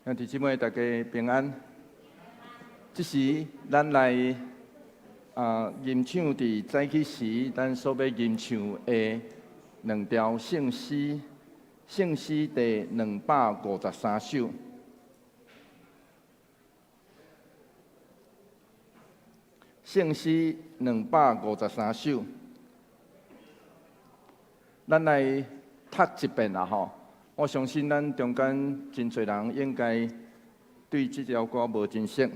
兄弟姊妹，大家平安。這時，咱來吟唱佇早起時，咱所欲吟唱的兩條聖詩，聖詩第253首。聖詩兩百五十三首，咱來讀一遍啦吼！我相信咱中間真濟人應該對這條歌無真熟，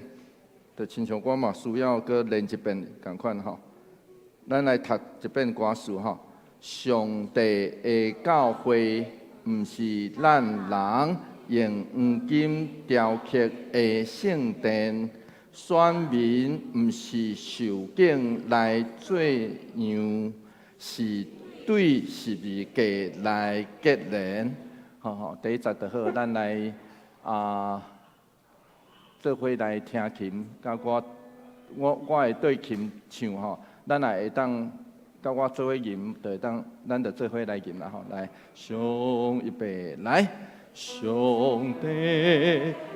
就親像我嘛需要閣練一遍仝款吼。咱來讀一遍歌詞吼。上帝的教會毋是咱人用黃金雕刻的聖殿，選民毋是受敬來做樣，是對十字架來結連。吼吼，第一節就好，咱來做伙來聽琴，佮我會對琴唱吼，咱若會當佮我做伙吟，就會當，咱就做伙來吟啦吼，來，上預備來，上帝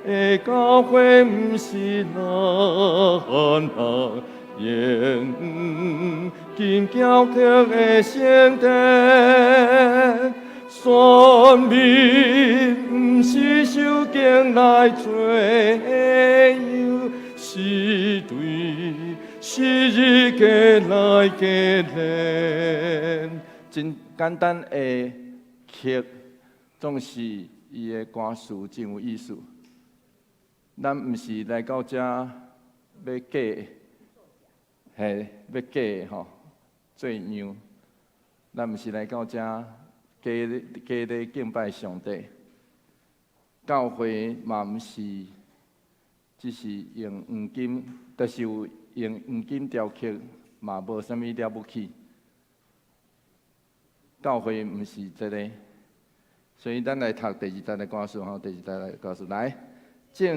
的教會毋是咱人用黃金雕刻的聖殿。選民毋是受敬來做樣，是對十字架來結連。真簡單的曲，總是伊的歌詞真有意思。咱毋是來到遮欲假，嘿，欲假吼，做樣。咱毋是來到遮。假假咧敬拜上帝，教會嘛毋是，只是用黃金，就是有用黃金雕刻，嘛無啥物了不起。教會毋是這个，所以咱來讀第二節的歌詞吼，第二節的歌詞來，眾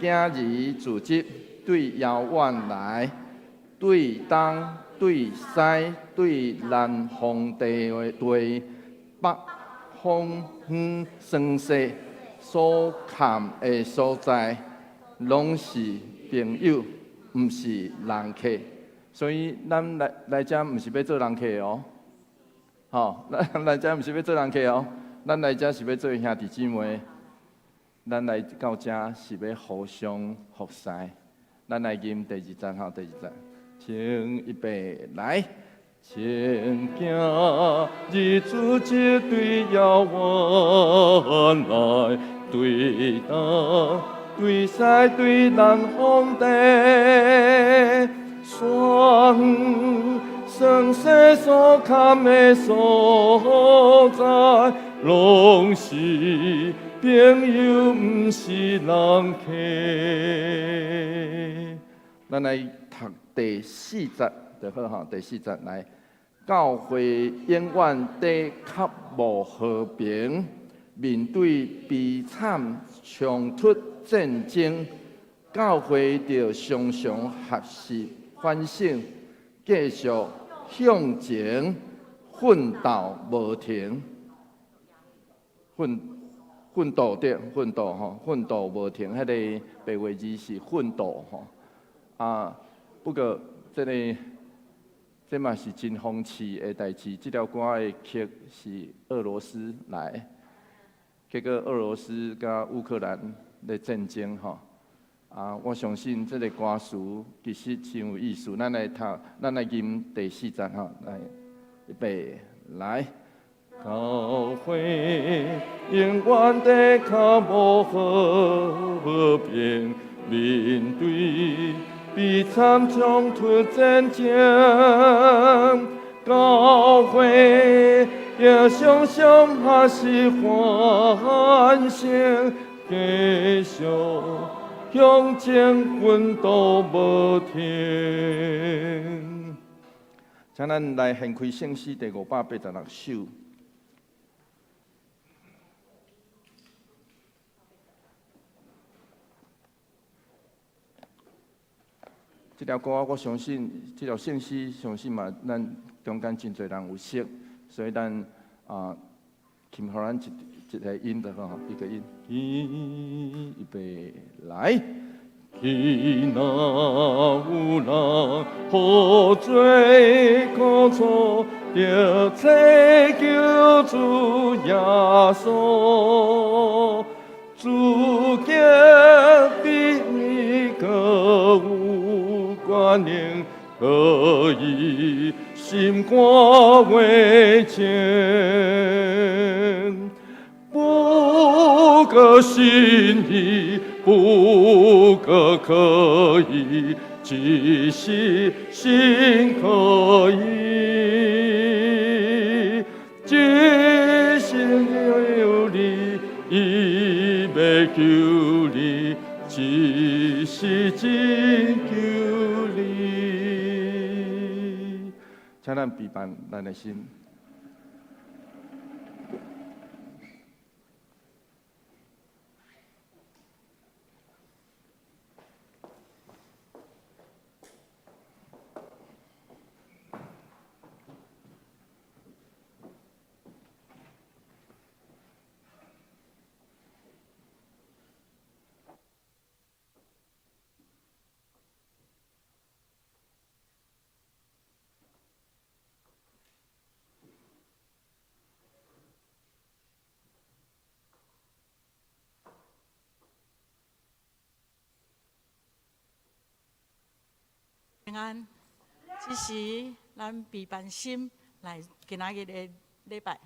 囝兒聚集對遙遠來，對東對西對南方地對。北方遠山西所崁的所在，攏是朋友，毋是人客。所以咱來來遮毋是欲做人客哦，吼，咱來遮毋是欲做人客哦，咱來遮是欲做兄弟姊妹。咱來到遮是欲互相服侍。咱來吟第二節吼，第二節，請預備來。眾囝兒聚集對遙遠來，對東對西對南方地，山山西所崁的所在，攏是朋友，毋是人客。咱來讀第四節就好吼，第四節來。教會永遠伫渴慕和平，面對悲慘衝突戰爭，教會著常常學習反省，繼續向前奮鬥無停，奮鬥對，奮鬥吼，奮鬥無停，彼个白話字是奮鬥吼。不過這个。這嘛是真諷刺的代誌。這條歌的曲是俄羅斯來，結果俄羅斯佮烏克蘭咧戰爭吼。我相信這个歌詞其實真有意思。咱來讀，咱來吟第四節吼，來，預備，來。教會永遠伫渴慕和平，面對悲慘衝突戰爭，教會也常常學習反省，繼續向前奮鬥無停。請咱來掀開聖詩第586首。這條歌我相信，這條聖詩相信嘛，咱中間真濟人有熟，所以咱琴予咱一一个音就好，一個音。預備來。彼若有人予罪苦楚，著請求主耶穌，主極比你閣有權能，可以心肝洗淨。不過心意，不過可以，只是心可以，只是有你，伊欲救你，只是拯救你。請咱閉辦咱的心。平安，這時咱閉辦心來今仔日的禮拜，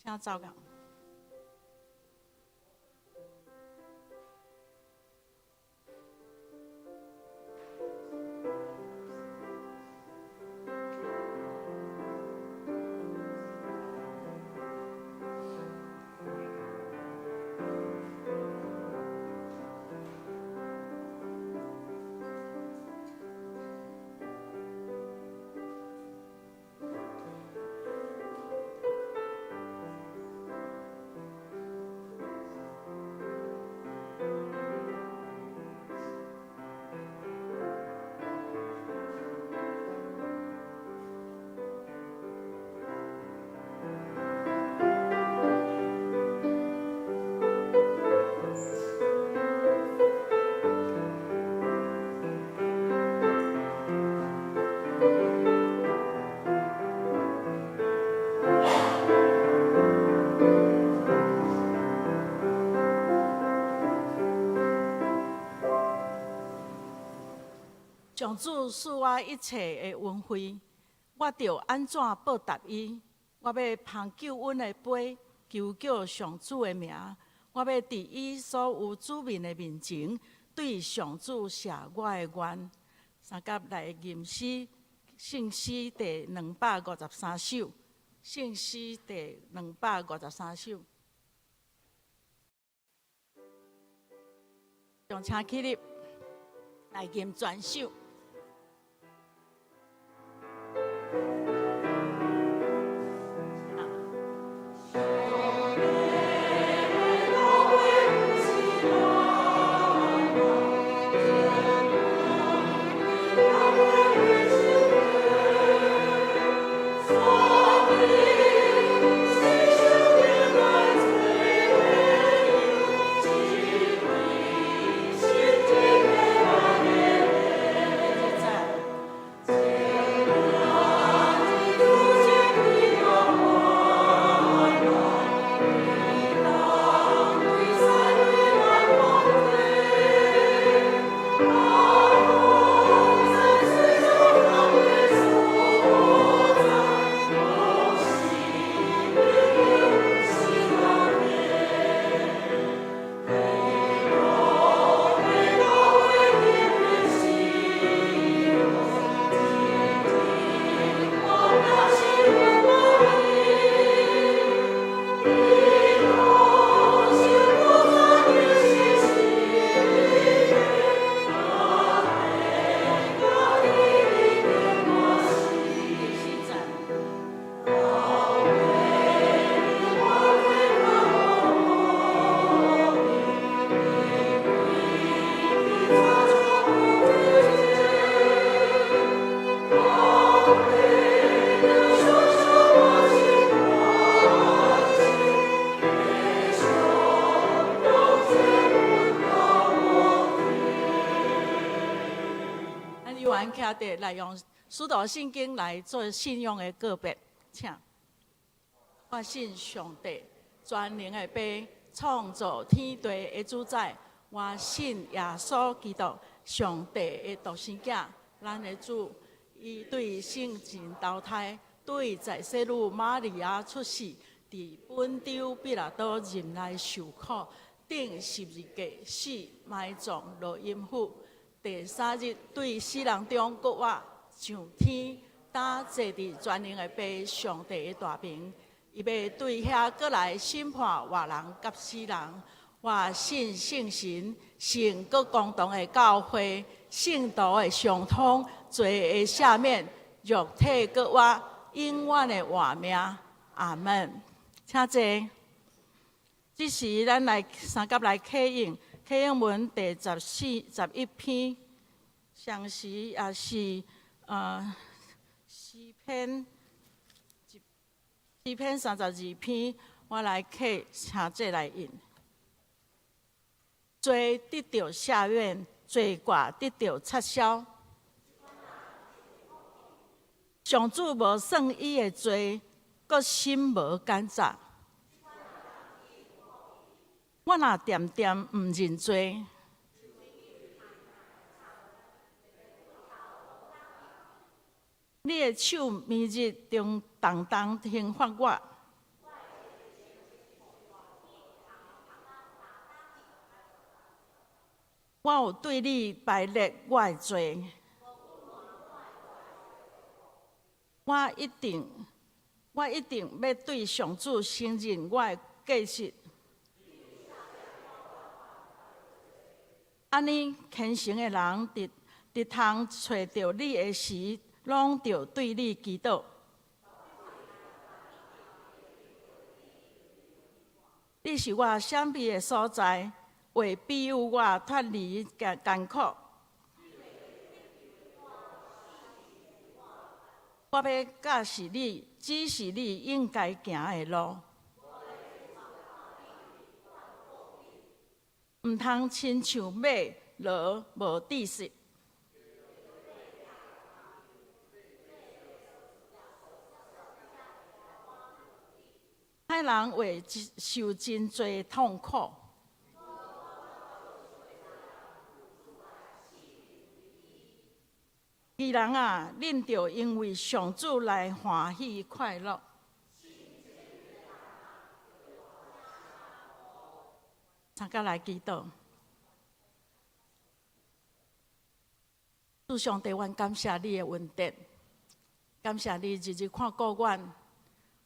請走講。上主賜我一切的恩惠，我著按怎報答伊？我欲捧救恩的杯，求叫上主的名。我欲佇伊所有子民的面前，對上主謝我的願。三甲來吟詩，聖詩第253首，聖詩第253首。請起立，來吟全首。兄弟來用使徒信經來做信仰的告白，請。我信上帝，全能的父，創造天地的主宰。我信耶穌基督，上帝的獨生囝，咱的主。伊對聖神投胎，對在洗女瑪利亞出世，佇本丟彼拉多任內受苦，釘十字架死，埋葬落陰府。第三日對死人中復活，上天，擔坐佇全能的父上帝的大爿。伊欲對遐閣來審判活人佮死人。我信聖神，聖閣公同的教會，聖徒的相通，罪的赦免，肉體復活，永遠的活命。阿門。請坐。這時，咱來三佮來啟應，啟應文第14、11篇，同時也是詩篇32篇，我來啟，請這來印。罪得著赦免，罪過得著擦消。上主無算伊的罪，閣心無揀責。我若恬恬毋認罪，你的手暝日中重重刑罰我。我有對你排列我的罪，我一定欲對上主承認我的過失。按呢虔誠的人佇通揣著你的時，攏著對你祈禱。你是我閃避的所在，會庇佑我脫離艱苦。我欲教示你，指示你應該行的路。毋通親像馬驢無知識。歹人會受真濟痛苦。義人啊，恁著因為上主來歡喜快樂。大家來祈禱。主上帝，阮感謝你的恩典，感謝你日日看顧阮，予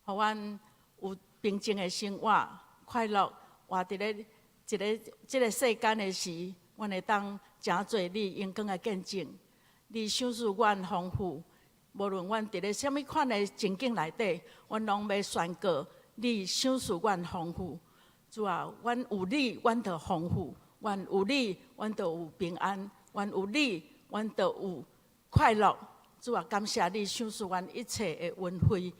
阮有平靜的生活，快樂活佇咧一个這个世間的時，阮會當成做你榮光的見證。你賞賜阮豐富，無論阮佇咧啥物款的情景內底，阮攏欲宣告你賞賜阮豐富。主啊，阮有你，阮就豐富；阮有你，阮就有平安；阮有你，阮就有快樂。主啊，感謝你賞賜阮一切的恩惠，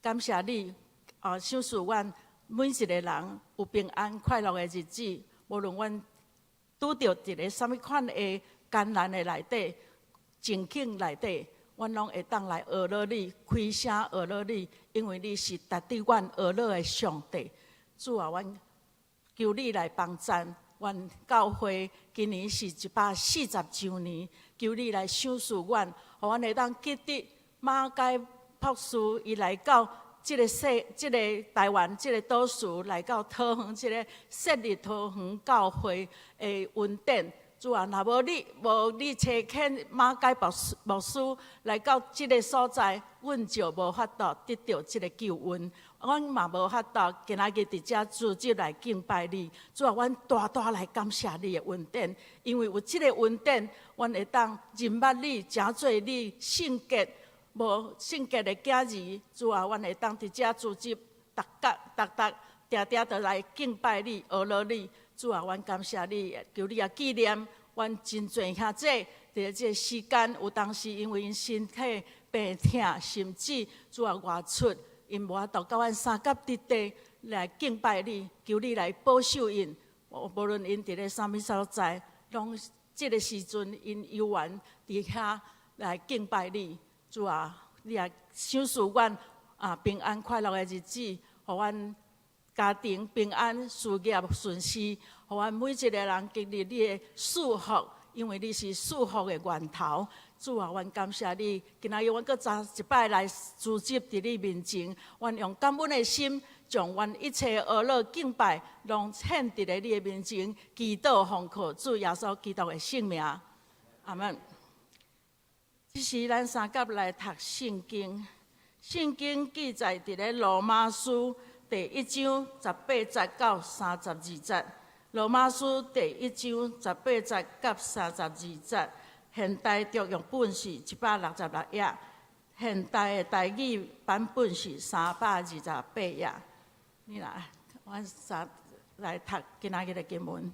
感謝你啊，賞賜阮每一個人有平安快樂的日子。無論阮拄著一个啥物款的艱難的內底、情境內底，阮攏會當來學樂你，開聲學樂你，因為你是值得阮學樂的上帝。主啊，阮求你來幫贊阮教會，今年是140週年，求你來賞賜阮，予阮會當記得馬偕博士伊來到這个世、這个台灣、這个島嶼來到桃園這个設立桃園教會的恩典。主啊，若無你，無你差遣馬偕博士牧師來到這个所在，阮就無法度得著這个救恩，阮嘛無法度今仔日佇遮聚集來敬拜你。主啊，阮大大來感謝你的恩典，因為有這个恩典，阮會當認捌你，成做你聖潔無聖潔的囝兒。主啊，阮會當佇遮聚集，逐工、逐逐、定定都來敬拜你、學樂你。主啊，阮感謝你，求你也紀念阮真濟兄弟，佇這个時間，有當時因為𪜶身體病痛，甚至主啊外出，𪜶無法度佮阮相佮佇地來敬拜你，求你來保守𪜶，無論𪜶佇咧啥物所在，攏這个時陣𪜶猶原佇遐來敬拜你。主啊，你也賞賜阮啊平安快樂的日子，予阮家庭平安、事業順遂，予阮每一個人經歷你的祝福，因為你是祝福的源頭。主啊，阮感謝你，今仔日阮閣再一擺來聚集佇你面前，阮用感恩的心，將阮一切呵咾敬拜，攏獻佇咧你的面前，祈禱奉靠主耶穌基督的聖名，阿門。這時咱三甲來讀聖經，聖經記載佇咧羅馬書第一章十八節到三十二節。羅馬書第一章十八節到三十二節，現代中譯本是166頁，現代的台語版本是328頁。你來，阮三來讀今仔日的經文。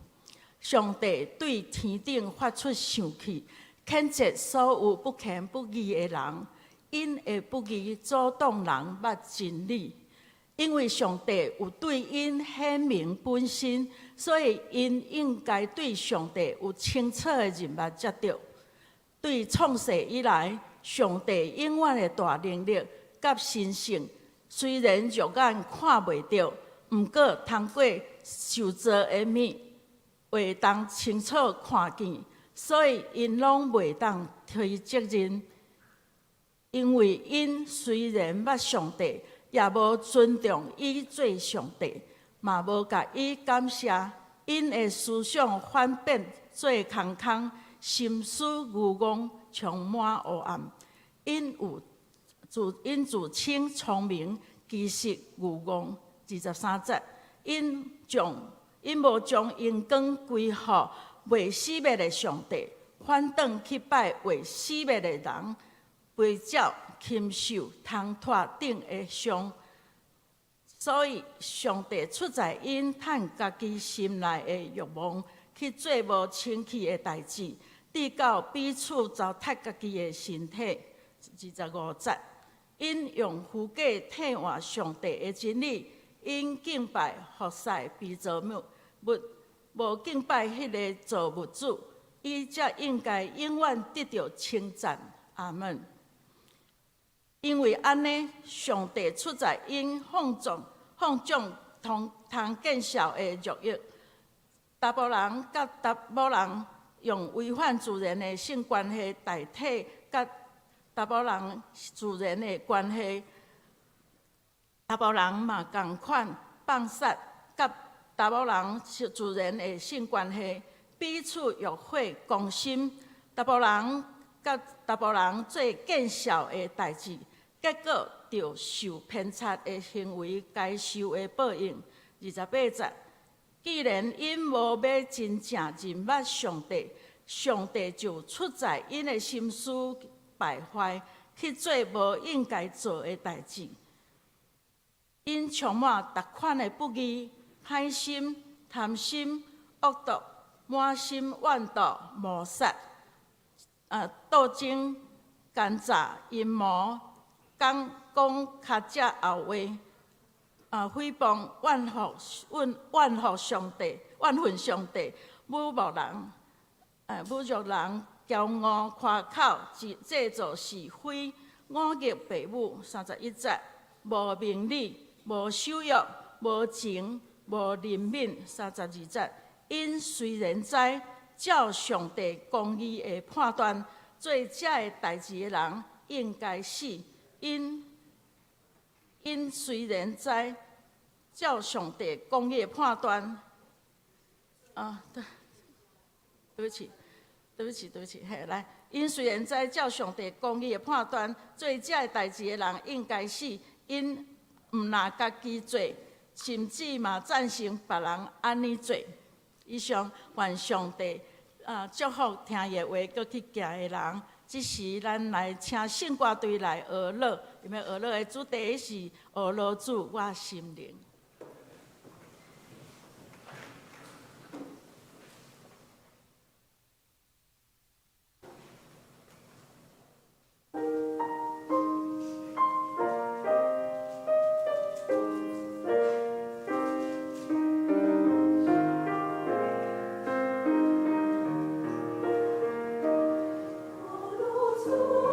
上帝對天頂發出生氣，譴責所有不虔不義的人，𪜶的不義阻擋人捌真理。因為上帝有對𪜶顯明本身，所以𪜶應該對上帝有清楚的認捌才對。對創世以來，上帝永遠的大能力佮神性，雖然肉眼看袂著，毋過通過受造的物，會當清楚看見，所以𪜶攏袂當推責任。因為𪜶雖然捌上帝，也無尊重伊做上帝，嘛無共伊感謝。𪜶的思想反變做空空，心思愚戇，充滿黑暗。𪜶自稱聰明，其實愚戇。23節，𪜶無將榮光歸予未死滅的上帝，反轉去拜會死滅的人、飛鳥、禽獸、蟲豸等的像。所以，上帝出在𪜶趁家己心內的欲望去做無清氣的代誌，直到彼此糟蹋家己的身體。25節，𪜶用虛假替換上帝的真理，𪜶敬拜服侍被造物，無敬拜彼个造物主，伊才應該永遠得著稱讚。阿門。因為按呢，上帝出在𪜶放縱通通見笑的肉欲，查埔人佮查某人用違反自然的性關係代替佮查某人自然的關係，查埔人嘛仝款放殺佮查某人自然的性關係，彼此欲火攻心，查埔人佮查埔人做見笑的代誌，結果著受偏差的行為該受的報應。28節，既然𪜶無欲真正認捌上帝，上帝就出在𪜶的心思敗壞，去做無應該做的代誌。𪜶充滿逐款的不義、歹心、貪心、惡毒、滿心怨妒、謀殺、鬥爭、奸詐、陰謀、講講尻脊後話，誹謗、怨恨上帝、怨恨上帝，侮辱人、驕傲、誇口、製造是非、忤逆父母。31節，無明理、無守約、無情、無憐憫。32節，𪜶雖然知照上帝公義的判斷，做這个代誌的人應該死。𪜶雖然知照上帝公義的判斷，啊，對，對不起，對不起，對不起，嘿，來，𪜶雖然知照上帝公義的判斷，做這个代誌的人應該死。𪜶毋但家己做，甚至嘛贊成別人按呢做。以上，願上帝啊祝福聽伊的話，閣去行的人。這時，咱來請聖歌隊來呵咾，因為呵咾的主題是呵咾主我心靈。呵咾主。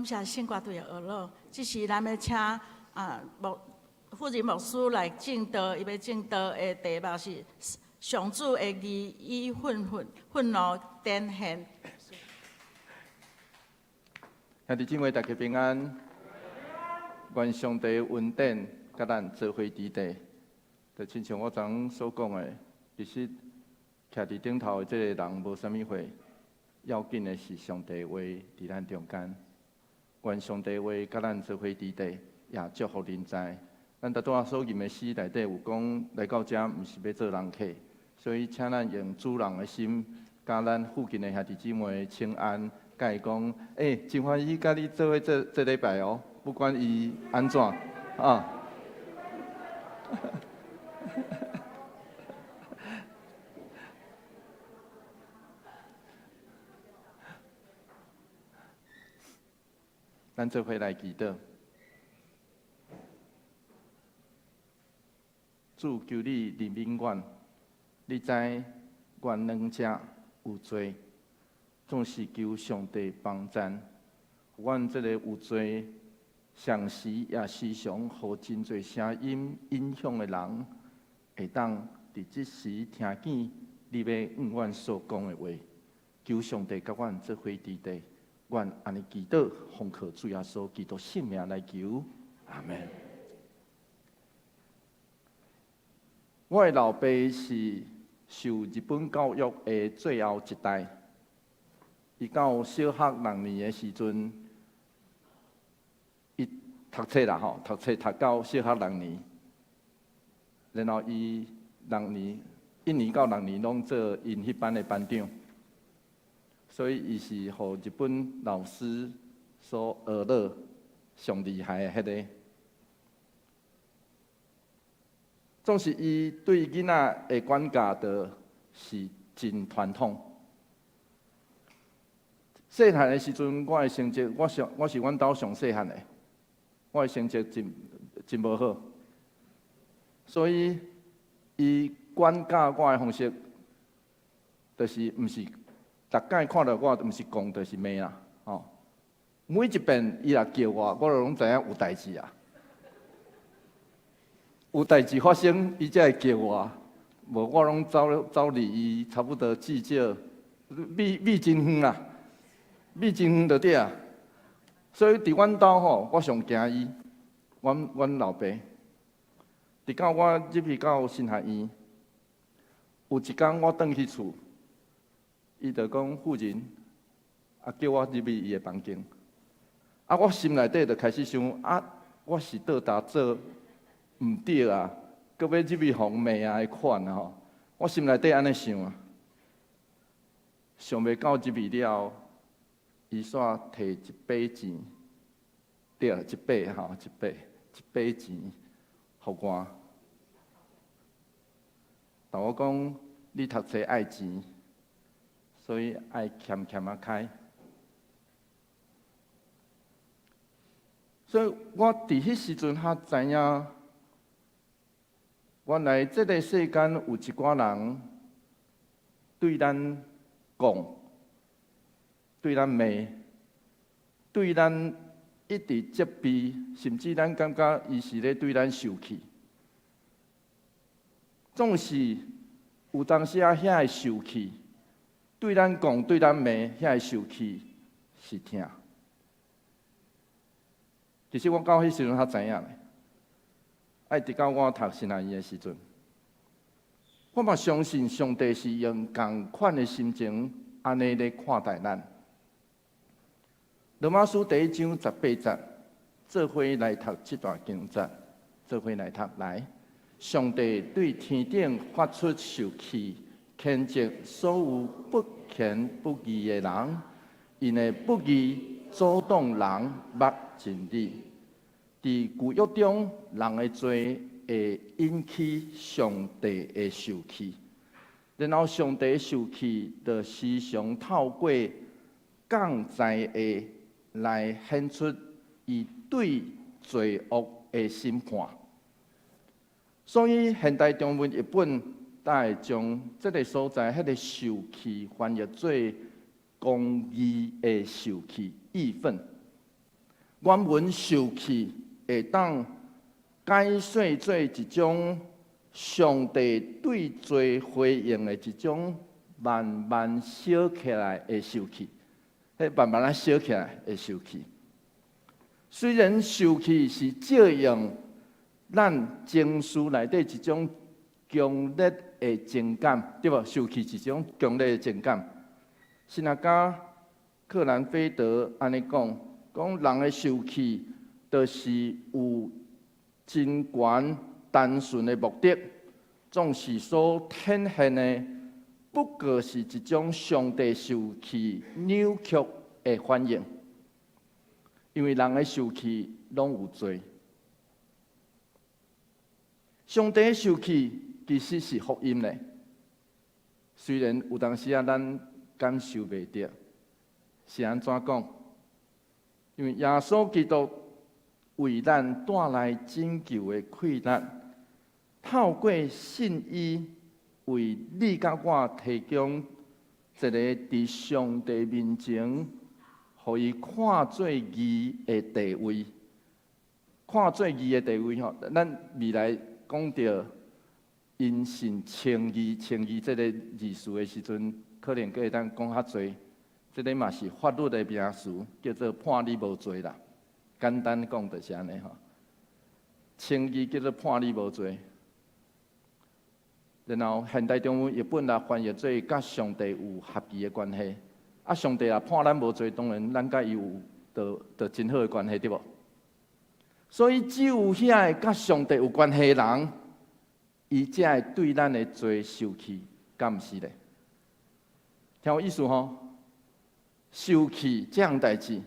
感謝聖歌隊的學樂，這時咱欲請啊牧富仁牧師來證道，伊欲證道的題目是上主的義與憤怒展現。兄弟姊妹，大家平安。願上帝恩典佮咱做伙佇地，就親像我昨昏所講的，其實徛佇頂頭的這个人無啥物貨，要緊的是上帝話佇咱中間。願上帝話佮咱做伙佇地，也祝福恁知。咱拄仔所吟的詩內底有講，來到遮毋是欲做人客，所以請咱用主人的心，佮咱附近的兄弟姊妹請安，佮伊講，欸，真歡喜佮你做伙這這禮拜哦，不管伊按怎啊。咱做伙來祈禱。主，求你憐憫阮，你知阮兩者有罪，總是求上帝幫贊，予阮這个有罪，常時也時常予真濟聲音影響的人，會當佇這時聽見你欲向阮所講的話。求上帝佮阮做伙佇地，阮按呢祈禱，奉靠主耶穌基督聖名來求，阿門。我的老爸是受日本教育的最後一代。伊到小學六年的時陣，伊讀冊啦吼，讀冊讀到小學六年，然後伊六年一年到六年攏做𪜶彼班的班長，所以伊是予日本老師所學落上厲害的彼个。總是伊對囡仔的管教，就是真傳統。細漢的時陣，我的成績，我上我是阮兜上細漢的，我的成績真真無好，所以伊管教我的方式，就是毋是逐擺看著我，毋是講就是罵啦，吼。每一遍伊若叫我，我就攏知影有代誌啊。有代誌發生，伊才會叫我，無我攏走走離伊差不多至少米米真遠啦，米真遠就對啊。所以佇阮兜吼，我上驚伊，阮阮老爸。直到我入去到神學院，有一工我轉去厝，伊就講婦人，啊叫我入去伊的房間。啊，我心內底就開始想，啊，我是倒搭做毋對啊，閣欲入去予罵啊彼款啊吼，我心內底按呢想啊，想袂到入去了，伊煞提一筆錢，對，一筆吼，一筆一筆錢，予我。但我講，你讀冊愛錢，所以愛儉儉仔開。所以我佇彼時陣才知影。原來這个世間有一寡人對咱講、對咱罵、對咱一直責備，甚至咱感覺伊是咧對咱受氣。總是有當時啊，遐个受氣，對咱講、對咱罵，遐个受氣是疼。其實我到彼時陣才知影咧。愛直到我讀神學院的時陣，我嘛相信上帝是用仝款的心情，按呢咧看待咱。羅馬書第一章十八節，做伙來讀這段經節，做伙來讀來。上帝對天頂發出受氣，譴責所有不虔不義的人，𪜶的不義阻擋人捌真理。佇舊約中，人的罪會引起上帝的受氣，然後上帝受氣就時常透過降災禍來顯出伊對罪惡的審判。所以現代中文譯本才會將這个所在彼个受氣翻譯做公義的受氣、義憤。原文受氣會當解說做一種上帝對罪回應的一種慢慢燒起來的受氣，彼慢慢仔燒起來的受氣。雖然受氣是借用咱情緒內底一種強烈的情感，對無？受氣是一種強烈的情感。神學家克蘭菲德按呢講，講人的受氣，就是有真懸單純的目的，總是所顯現的，不過是一種上帝受氣扭曲的反應。因為人的受氣攏有罪，上帝的受氣其實是福音咧。雖然有當時仔咱感受袂著，是按怎講？因為耶穌基督為咱帶來拯救的氣力，透過信伊，為你佮我提供一個佇上帝面前，予伊看做義的地位，看做義的地位吼。咱未來講著因信稱義、稱義這個字詞的時陣，可能閣會當講較濟。這个嘛是法律的名詞，叫做判你無罪啦。簡單講就是按呢吼。稱義叫做判你無罪。然後現代中文譯本來翻譯做佮上帝有合宜的關係。啊，上帝若判咱無罪，當然咱佮伊有著真好的關係，對無？所以只有遐个佮上帝有關係的人，伊才會對咱的罪受氣，敢毋是咧？聽有意思吼？受氣這項代誌，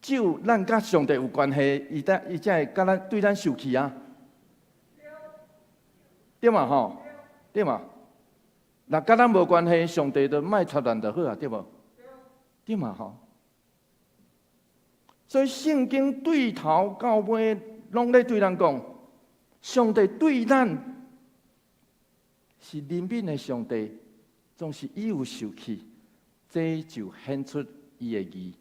只有咱佮上帝有關係，伊才會佮咱對咱受氣啊，對嘛吼？對嘛？若佮咱無關係，上帝就莫插咱就好啊，對無？對嘛吼？所以聖經對頭到尾攏咧對咱講，上帝對咱是憐憫的上帝，總是伊有受氣，這就顯出伊的義。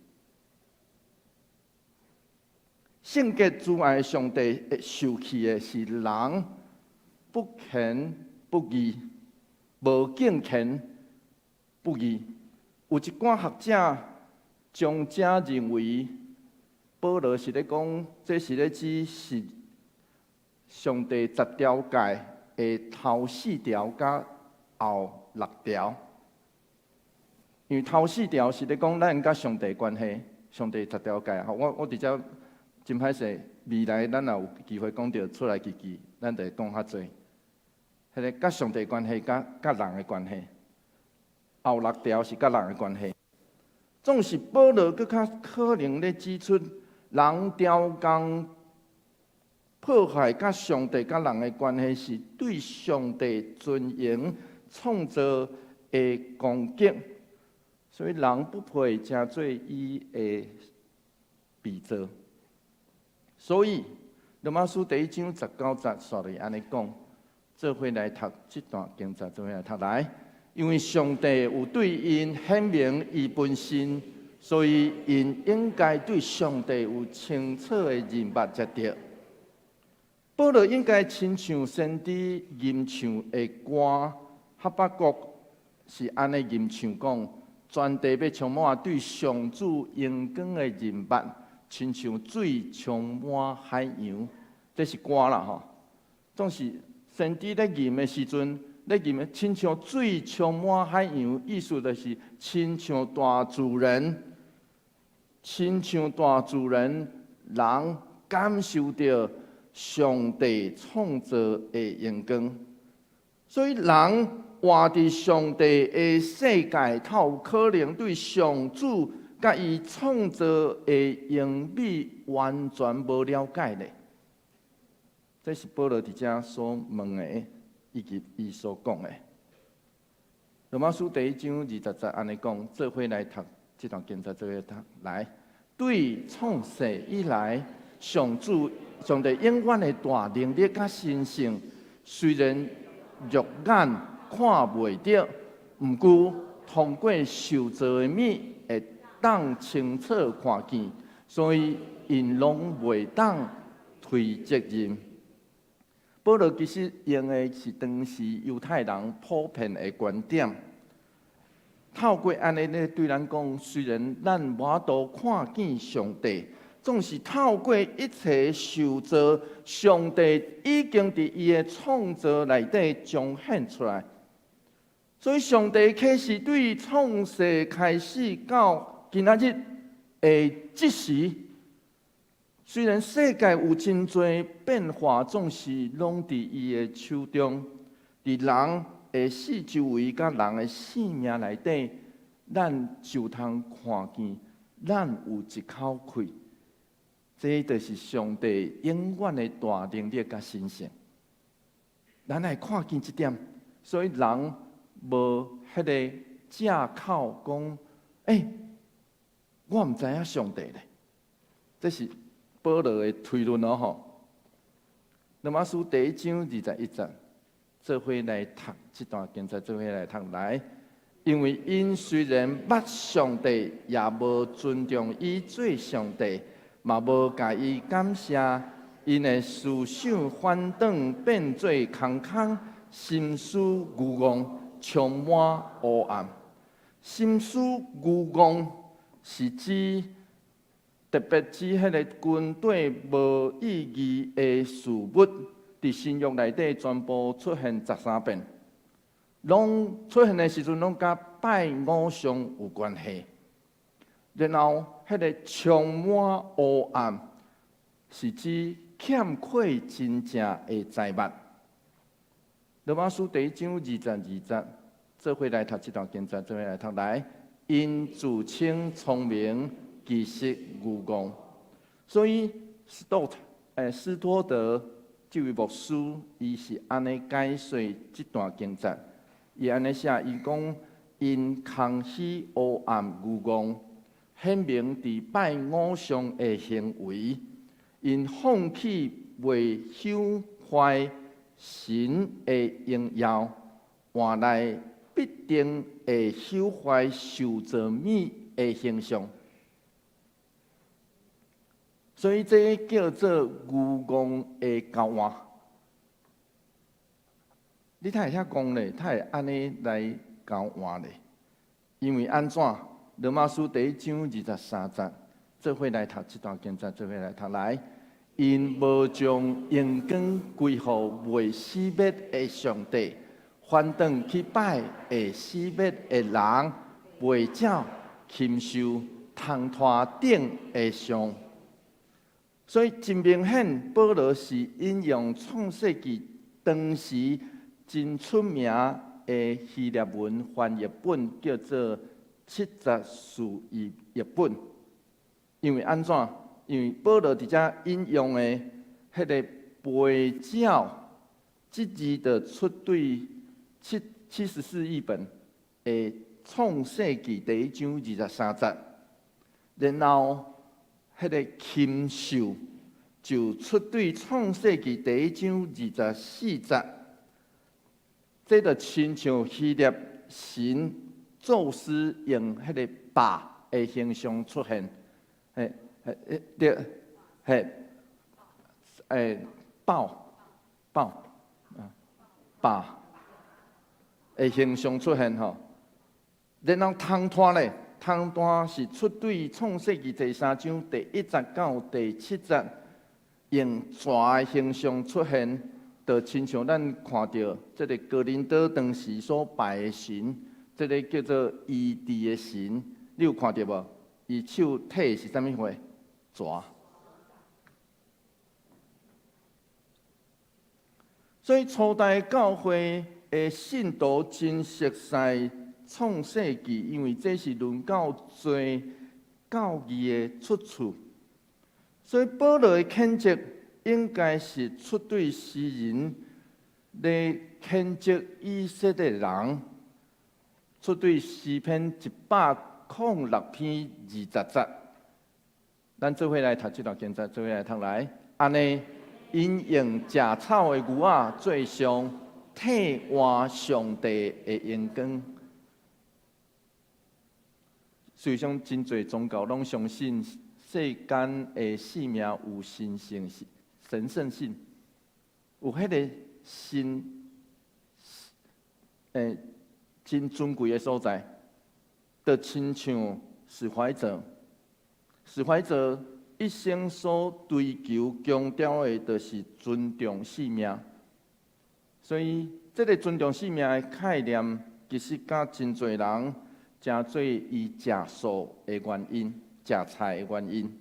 聖潔慈愛的上帝會受氣的是人不虔不義、無敬虔不義。有一寡學者將這認為，保羅是咧講，這是咧指是上帝十條誡的頭四條佮後六條。因為頭四條是咧講咱佮上帝關係，上帝十條誡。我佇遮真歹勢，未來咱若有機會講著出埃及記，咱就會講較濟。彼个佮上帝關係，佮人的關係，後六條是佮人的關係。總是保羅閣較可能咧指出，人刁工破壞佮上帝佮人的關係，是對上帝尊榮創造的攻擊，所以人不配成做伊的被造。所以羅馬書第一章十九節煞來按呢講，做伙來讀這段經節，做伙來讀來。因為上帝有對𪜶顯明伊本身，所以𪜶應該對上帝有清楚的認捌才對。保羅應該親像先知吟唱的歌，哈巴谷是按呢吟唱講，全地欲充滿對上主榮光的認捌，親像水充滿海洋。這是歌啦吼，總是先知咧吟的時陣，咧吟的親像水充滿海洋，意思就是親像大自然，親像大自然，人感受著上帝創造的榮光，所以人活佇上帝的世界，較有可能對上主佮伊創造的榮美完全無了解咧。這是保羅佇遮所問的，以及伊所講的。羅馬書第一章二十節按呢講，做伙來讀這段經節，做伙讀來。對創世以來，上主上帝永遠的大能力佮神性，雖然肉眼看袂著，毋過通過受造的物會當清楚看見。所以𪜶攏袂當推責任。保羅其實用的是當時猶太人普遍的觀點，透過按呢咧對咱講，雖然咱無法度看見上帝，總是透過一切受造，上帝已經佇伊的創造內底彰顯出來。所以上帝啟示對創世開始到今仔日的這時，雖然世界有真濟變化，總是攏佇伊的手中。佇人的四周圍佮人的性命內底，咱就通看見，咱有一口氣。這就是上帝永遠的大能力佮神聖。咱來看見這點，所以人無彼個借口講，欸，我毋知影上帝咧。這是保羅的推論哦吼。羅馬書第一章21節，做伙來讀這段經節，做伙來讀來。因為𪜶雖然捌上帝，也無尊重伊做上帝，嘛無共伊感謝，𪜶的思想反轉變做空空，心思愚戇，充滿黑暗。心思愚戇是指特別指彼个軍隊無意義的事物，佇新約內底全部出現13遍，攏出現的時陣攏佮拜偶像有關係。然後，彼个充滿黑暗是指欠缺真正的財物。羅馬書第一章22節，做伙來讀這段經節，做伙來讀來。𪜶自稱聰明，其實愚戇。所以斯多斯托德這位牧師，伊是按呢解說這段經節。伊按呢寫，伊講𪜶空虛黑暗愚戇，顯明佇拜偶像的行為，𪜶放棄袂朽壞神的榮耀，換來必定會朽壞受造物的形象。所以這叫做愚戇的交換。你哪會遐戇咧？哪會按呢來交換咧？因為按怎？羅馬書第一章23節，做伙來讀這段經節，做伙來讀來。𪜶無將榮光歸予袂死滅的上帝，反轉去拜會死滅的人、袂鳥、禽獸、銅炭頂的像。所以真明顯，保羅是引用創世記當時真出名的希臘文翻譯本，叫做七十士譯本。因為按怎？因為保羅佇遮引用的彼个袂鳥，這字就出對74譯本的創世記第一章23節，然後彼个禽獸就出對創世記第一章24節，這就親像希臘神宙斯用彼个豹的形象出現，嘿，嘿，對，嘿，豹，豹，豹的形象出現吼，然後銅炭咧，銅炭是出對創世記第三章第一節到第七節，用蛇的形象出現，就親像咱看著這个哥林多當時所拜的神，這个叫做醫治的神，你有看著無？伊手提的是啥物貨？蛇。所以初代教會的信徒真熟悉創世記，因為這是論到罪教義的出處。所以保羅的譴責應該是出對世人咧譴責以色列人，出對詩篇106篇20節。咱做伙來讀這段經節，做伙來讀來。按呢，𪜶用食草的牛仔做像，替換上帝的榮光。事實上，真濟宗教攏相信世間的性命有神聖性、神聖性，有彼个神，真尊貴的所在，就親像史懷哲，史懷哲一生所追求、強調的，就是尊重性命。所以，這个尊重性命的概念，其實佮真濟人成做伊食素的原因、食菜的原因。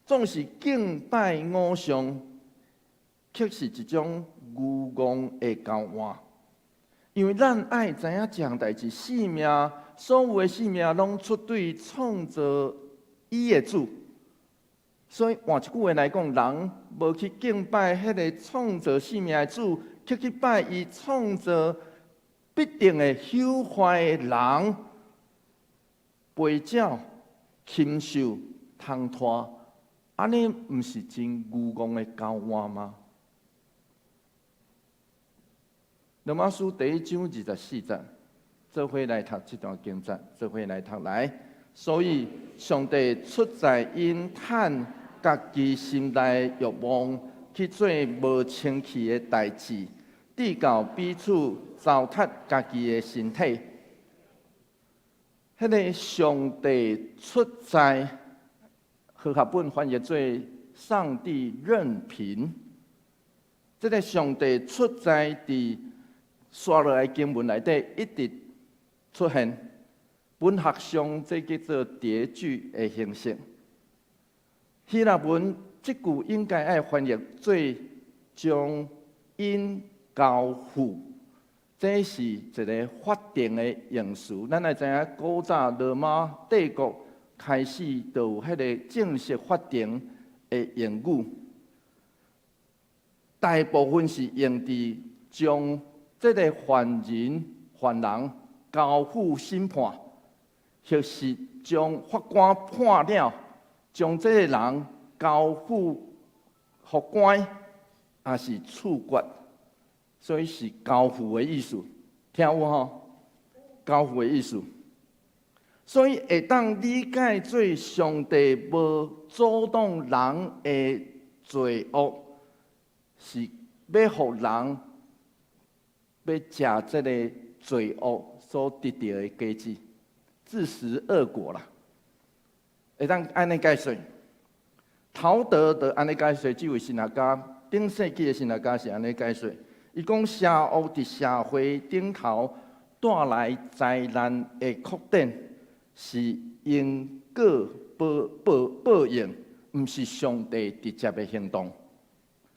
總是敬拜偶像，卻是一種愚戇的交換。因為咱愛知影一項代誌，性命，所有的性命攏出對創造伊的主。所以換一句話來講，人無去敬拜彼个創造性命的主，卻去拜伊創造必定會朽壞的人，飛鳥、禽獸、蟲豸，按呢毋是真愚戇的交換嗎？羅馬書第一章24節，做伙來讀這段經節，做伙來讀來。所以上帝出在𪜶趁家己心內欲望去做無清氣的代誌，直到彼此糟蹋家己的身體。彼个上帝出在和合本翻譯做上帝任憑。這个上帝出在佇紲落來經文內底一直出現，文學上這叫做疊句的形式。希臘文這句應該愛翻譯做將𪜶交付，這是一个法定的用詞。咱愛知影古早羅馬帝國開始就有彼个正式法定的用語，大部分是用佇將這个犯人、犯人交付審判，或是將法官判了，將這个人交付予官，抑是處決，所以是交付的意思，聽有吼？交付的意思，所以會當理解做上帝無阻擋人的罪惡，是欲予人欲食這个罪惡所得著的果子，自食惡果啦。會當按呢解說，陶德就按呢解說，這位神學家，頂世紀的神學家是按呢解說。伊講邪惡佇社會頂頭帶來災難的擴展，是因果報報報應，毋是上帝直接的行動。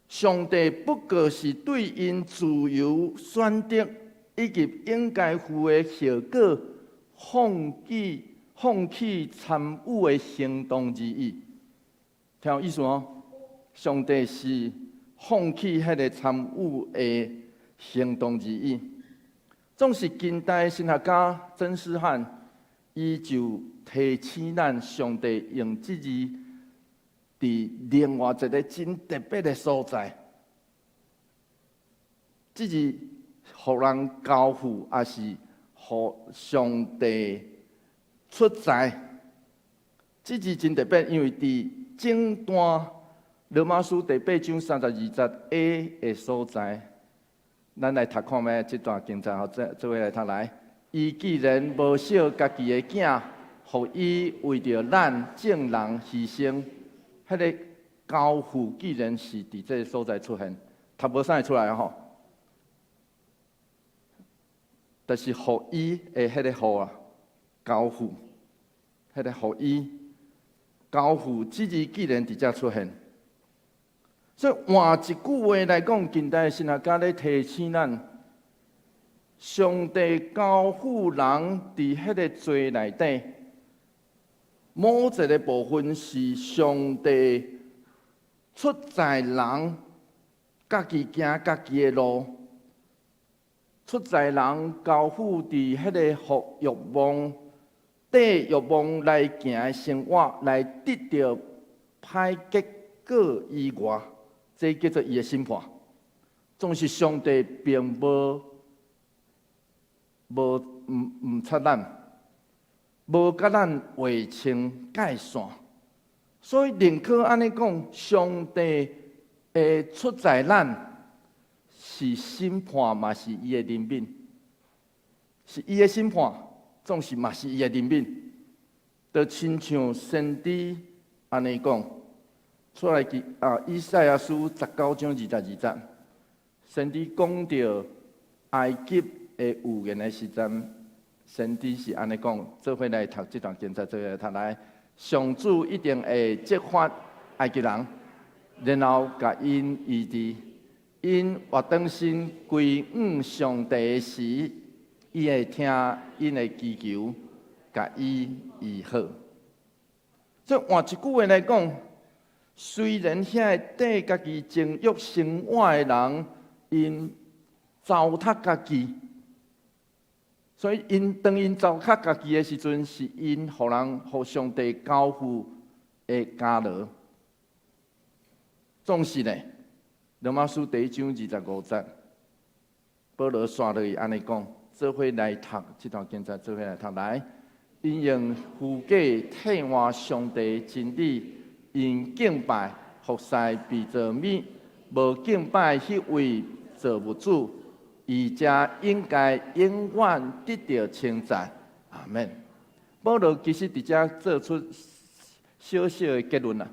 上帝不過是對𪜶自由選擇以及應該負的後果，放棄參與的行動而已。聽有意思哦？上帝是放棄彼个參與的行動而已。總是近代神學家曾思翰，伊就提醒咱，上帝用這字佇另外一个真特別的所在，這字予人交付，抑是予上帝出在。這字真特別，因為佇整段羅馬書第八章32節 A 的所在，咱來讀看覓這段經節，予做做伙來讀來。伊既然無惜家己的囝，予伊為著咱眾人犧牲，彼个交付既然是佇這个所在出現，讀無啥會出來吼。就是予伊的彼个予啊，交付，彼个予伊交付，這字既然佇遮出現，所以換一句話來講，近代神學家咧提醒咱，上帝交付人佇彼个罪內底，某一个部分是上帝出在人家己行家己的路，出在人交付佇彼个予欲望、綴欲望來行的生活，來得著歹結果以外，這叫做伊的審判。總是上帝並無毋插咱，無共咱劃清界線。所以寧可按呢講，上帝會出在咱是審判嘛，是伊的憐憫，是伊的審判，總是嘛是伊的憐憫。就親像先知按呢講，出來記啊，以賽亞書19章22節，先知講著埃及的預言的時陣，先知是按呢講，做伙來讀這段經節，做伙來讀來。上主一定會責罰埃及人，然後共𪜶醫治。𪜶活轉身歸向上帝時，伊會聽𪜶的祈求，共伊醫好。這換一句話來講，雖然遐個綴家己情欲生活的人，𪜶糟蹋家己，所以𪜶當𪜶糟蹋家己的時陣，是𪜶予人予上帝交付的監牢。總是呢，羅馬書第一章25節，保羅紲落去按呢講，做伙來讀這段經節，做伙來讀來。𪜶用虛假替換上帝真理，用敬拜服侍被造物，無敬拜彼位造物主，伊才應該永遠得著稱讚。阿門。保羅其實佇遮做出小小的結論啦，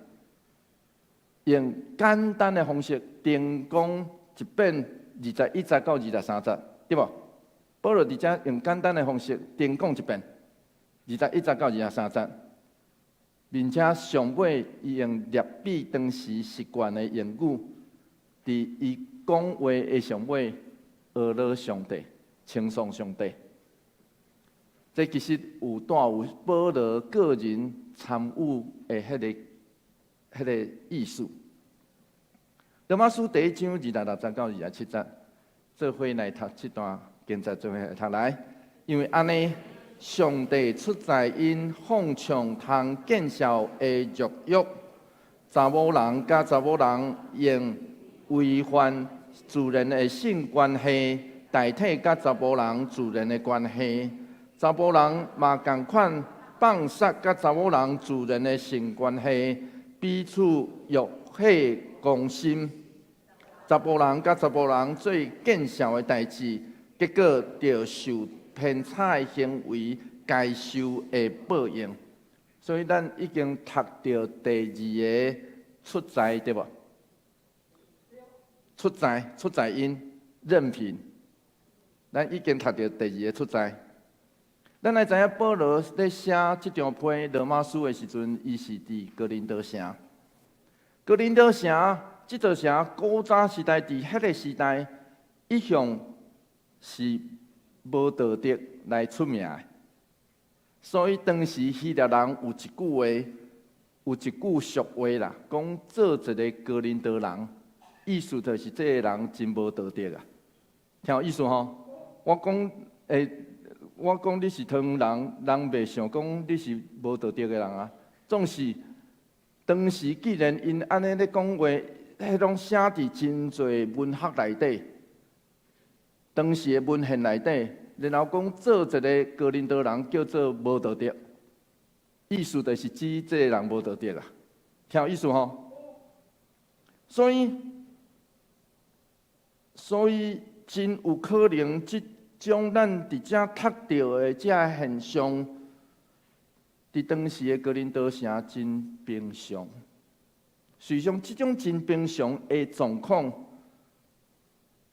用簡單的方式，重講一遍21節到23節，對無？保羅佇遮用簡單的方式，重講一遍21節到23節，並且上尾伊用類比當時習慣的用語，佇伊講話的上尾，阿羅上帝，稱頌上帝。這其實有帶有保羅個人參與的彼個意思。羅馬書第一章26節到27節，做伙來讀這段經節，做伙來讀來，因為按呢，上帝出在𪜶放暢通見笑的肉欲，查某人佮查某人用違反自然的性關係代替佮查埔人自然的關係，查埔人嘛仝款放殺佮查某人自然的性關係，彼此欲火攻心。查埔人佮查埔人做見笑的代誌，結果就受偏差的行為該受的報應。所以咱已經讀著第二個出在，對無？出在出在𪜶任憑，咱已經讀著第二個出在。咱來知影保羅咧寫這張批羅馬書的時陣，伊是佇哥林多城。哥林多城這座城，古早時代佇彼個時代，一向是無道德來出名的。所以當時希臘人有一句話，有一句俗話啦，講做一个哥林多人，意思就是這个人真無道德啊。聽有意思吼？我講，我講你是唐人，人袂想講你是無道德的人啊。總是當時既然𪜶按呢咧講話，彼攏寫佇真濟文學內底，當時的文獻內底，然後講做一个哥林多人叫做無道德，意思就是指這个人無道德啦。聽有意思吼？所以真有可能，這種咱佇遮讀著的這現象，佇當時的哥林多城真平常。事實上，這種真平常的狀況，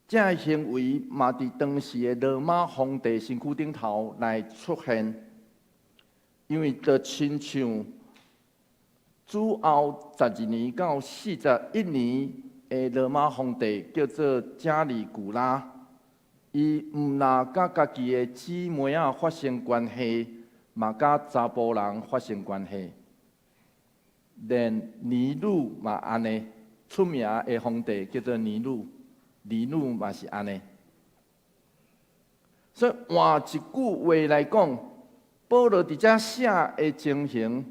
這个行為嘛，佇當時的羅馬皇帝身軀頂頭來出現。因為就親像主後12年到41年的羅馬皇帝叫做加里古拉，伊毋若佮家己的姊妹仔發生關係，嘛佮查埔人發生關係，連尼祿嘛按呢，出名的皇帝叫做尼祿，尼祿嘛是按呢。所以換一句話來講，保羅佇遮寫的情形，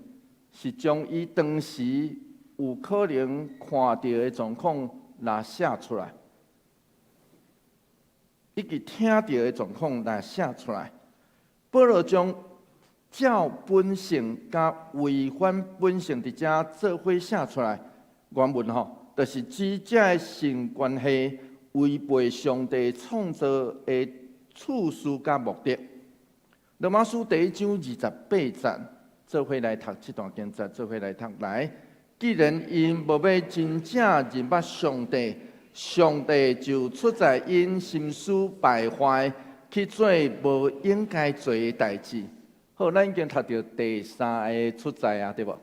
是將伊當時有可能看著的狀況來寫出來，以及聽著的狀況來寫出來。保羅將照本性佮違反本性佇遮做伙寫出來。原文吼，就是指這个性關係違背上帝創造的次序佮目的。羅馬書第一章28節，做伙來讀這段經節，做伙來讀來。既然𪜶無欲真正認捌上帝，上帝就出在𪜶心思敗壞，去做無應該做的代誌。好，咱已經讀著第三个出在啊，對無？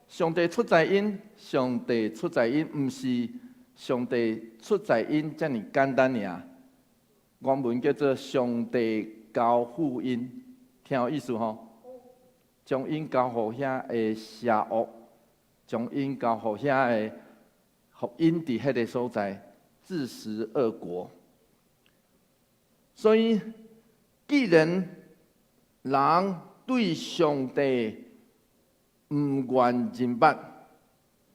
上帝出在𪜶，上帝出在𪜶，毋是上帝出在𪜶遮爾簡單爾。原文叫做上帝交付𪜶，聽有意思吼？將𪜶交予遐个邪惡，將𪜶交予遐个，予𪜶佇彼个所在自食惡果。所以，既然人對上帝毋願認捌，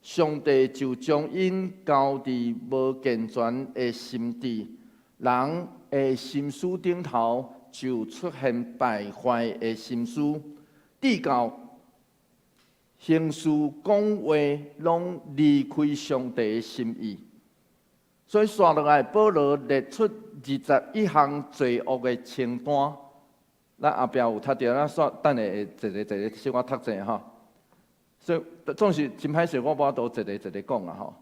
上帝就將𪜶交佇無健全的心智，人的心思頂頭就出現敗壞的心思，直到行事講話攏離開上帝的心意。所以，紲落來，保羅列出21項罪惡的清單。咱後壁有讀著，咱煞等下會一个一个小可讀者吼。所以總是真歹勢，我無法度一个一個講啊吼。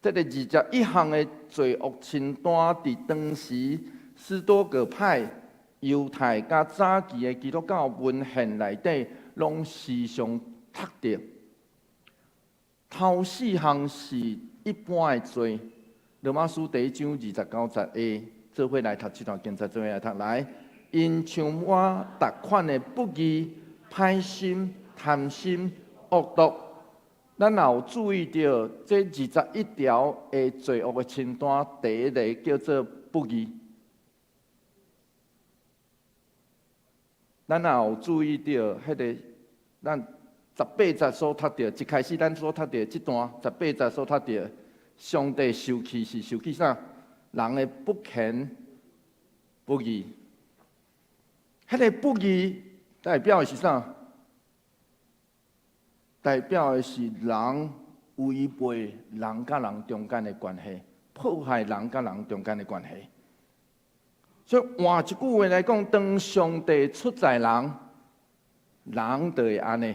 這个二十一項的罪惡清單，佇當時斯多葛派、猶太佮早期的基督教文獻內底，攏時常讀著。頭四項是一般的罪，羅馬書第一章29節的，做伙來讀這段經節，做伙來讀來。𪜶充滿逐款的不義、歹心、貪心、惡毒。咱若有注意著，這二十一條的罪惡的清單，第一个叫做不義。咱若有注意著，彼个咱十八節所讀著，一開始咱所讀著這段十八節所讀著，上帝受氣是受氣啥？人的不虔不義。彼个不義代表的是啥？代表的是人違背人佮人中間的關係，破壞人佮人中間的關係。所以換一句話來講，當上帝出在人，人就會按呢；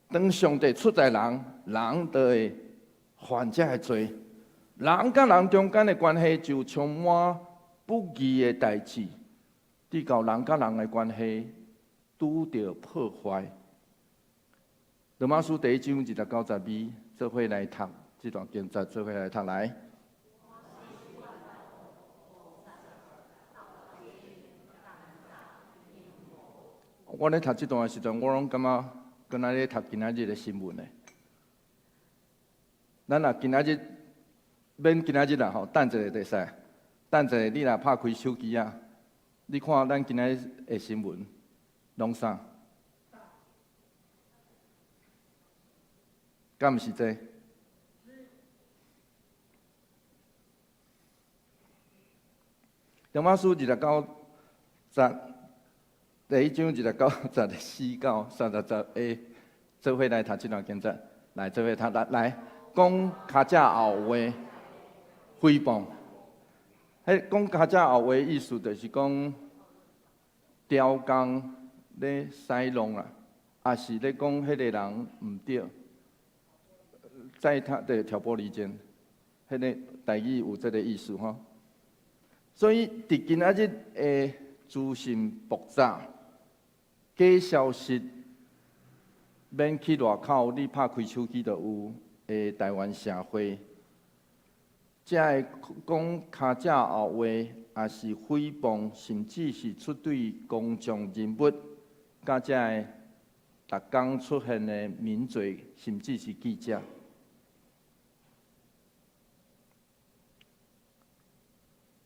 當上帝出在人，人就會犯這个罪。人佮人中間的關係就充滿不義的代誌，直到人佮人的關係拄著破壞。羅馬書第一章29節尾，做伙來讀這段經節，做伙來讀來。我咧讀這段的時陣，我攏感覺敢若咧讀今仔日的新聞呢。咱若今仔日免今仔日啦吼，等一下就會使。等一下你若拍開手機啊，你看咱今仔日的新聞攏啥？敢毋是這？羅馬書二十九節，第一章二十九節的四到30節的，做伙來讀這段經節，來做伙讀來來講跤脊後話，誹謗。彼講跤脊後話意思就是講，刁工咧使弄啦，抑是咧講彼个人毋對。在他的挑撥離間，彼个台語有這个意思吼。所以佇今仔日的資訊爆炸、假消息，免去外口，你拍開手機就有的台灣社會，這个講跤脊後話，抑是誹謗，甚至是出對公眾人物，佮這个逐工出現的名嘴，甚至是記者。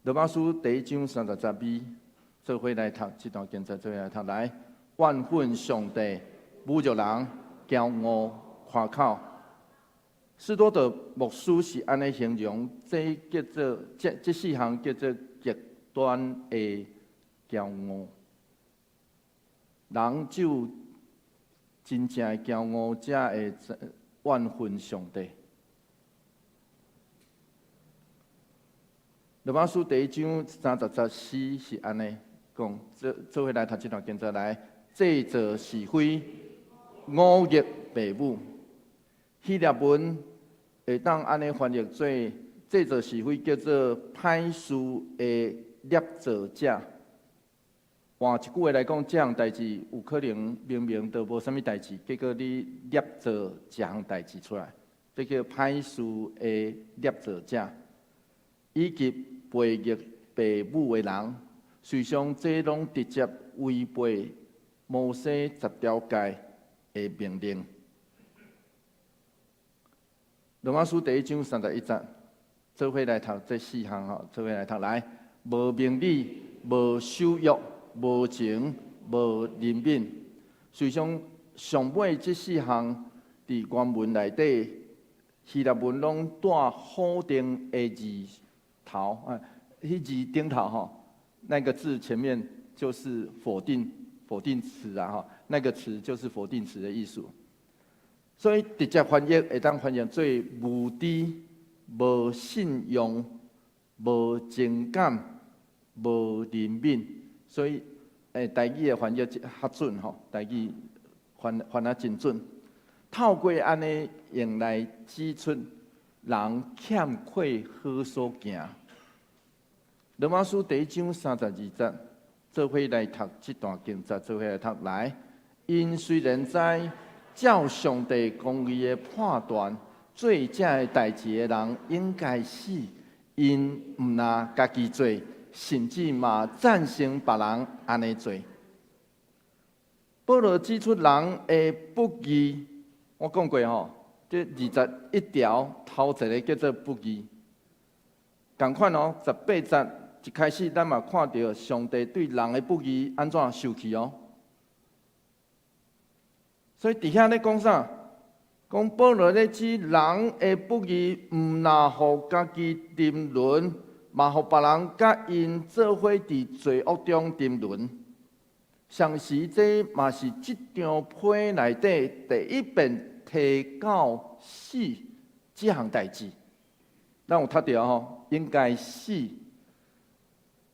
羅馬書第一章30節尾，做伙來讀這段經節，做伙來讀來。怨憤上帝，侮辱人，驕傲誇口。斯多德牧師是按呢形容，這叫做這這四項叫做極端的驕傲。人只有真正的驕傲，才會怨恨上帝。羅馬書第一章30節詩是按呢講，做做伙來讀這段經節來，製造是非，忤逆父母。希臘文會當按呢翻譯做製造是非，叫做歹事的捏造者。換一句話來講，這項代誌有可能明明都無啥物代誌，結果你捏造一項代誌出來，這叫歹事的捏造者，以及背逆父母的人，事實上這攏直接違背摩西十條誡的命令。羅馬書第一章31節，做伙來讀這四項吼，做伙來讀來，無明理，無守約，無情，無憐憫。事實上，上尾這四項佇原文內底，希臘文攏帶否定的字頭啊，彼字頂頭吼，那個字前面就是否定詞啊，吼，那個詞就是否定詞的意思。所以直接翻譯會當翻譯做無知、無信用、無情感、無憐憫。所以，台語的翻譯較準吼，台語翻翻得真準。透過按呢用來指出人欠缺好所行。羅馬書第一章32節，做伙來讀這段經節，做伙來讀來。𪜶雖然知照上帝公義的判斷，做這个代誌的人應該死，𪜶毋但家己做，甚至嘛贊成別人按呢做。保羅指出人的不義，我講過吼，這21條頭一个叫做不義。仝款哦，18節一開始，咱嘛看著上帝對人的不義按怎受氣哦。所以佇遐咧講啥？講保羅咧指人的不義，毋但予家己沉淪，嘛予別人佮𪜶做伙佇罪惡中沉淪。同時，這嘛是這張批內底第一遍提到死這項代誌。咱有讀著吼，應該死。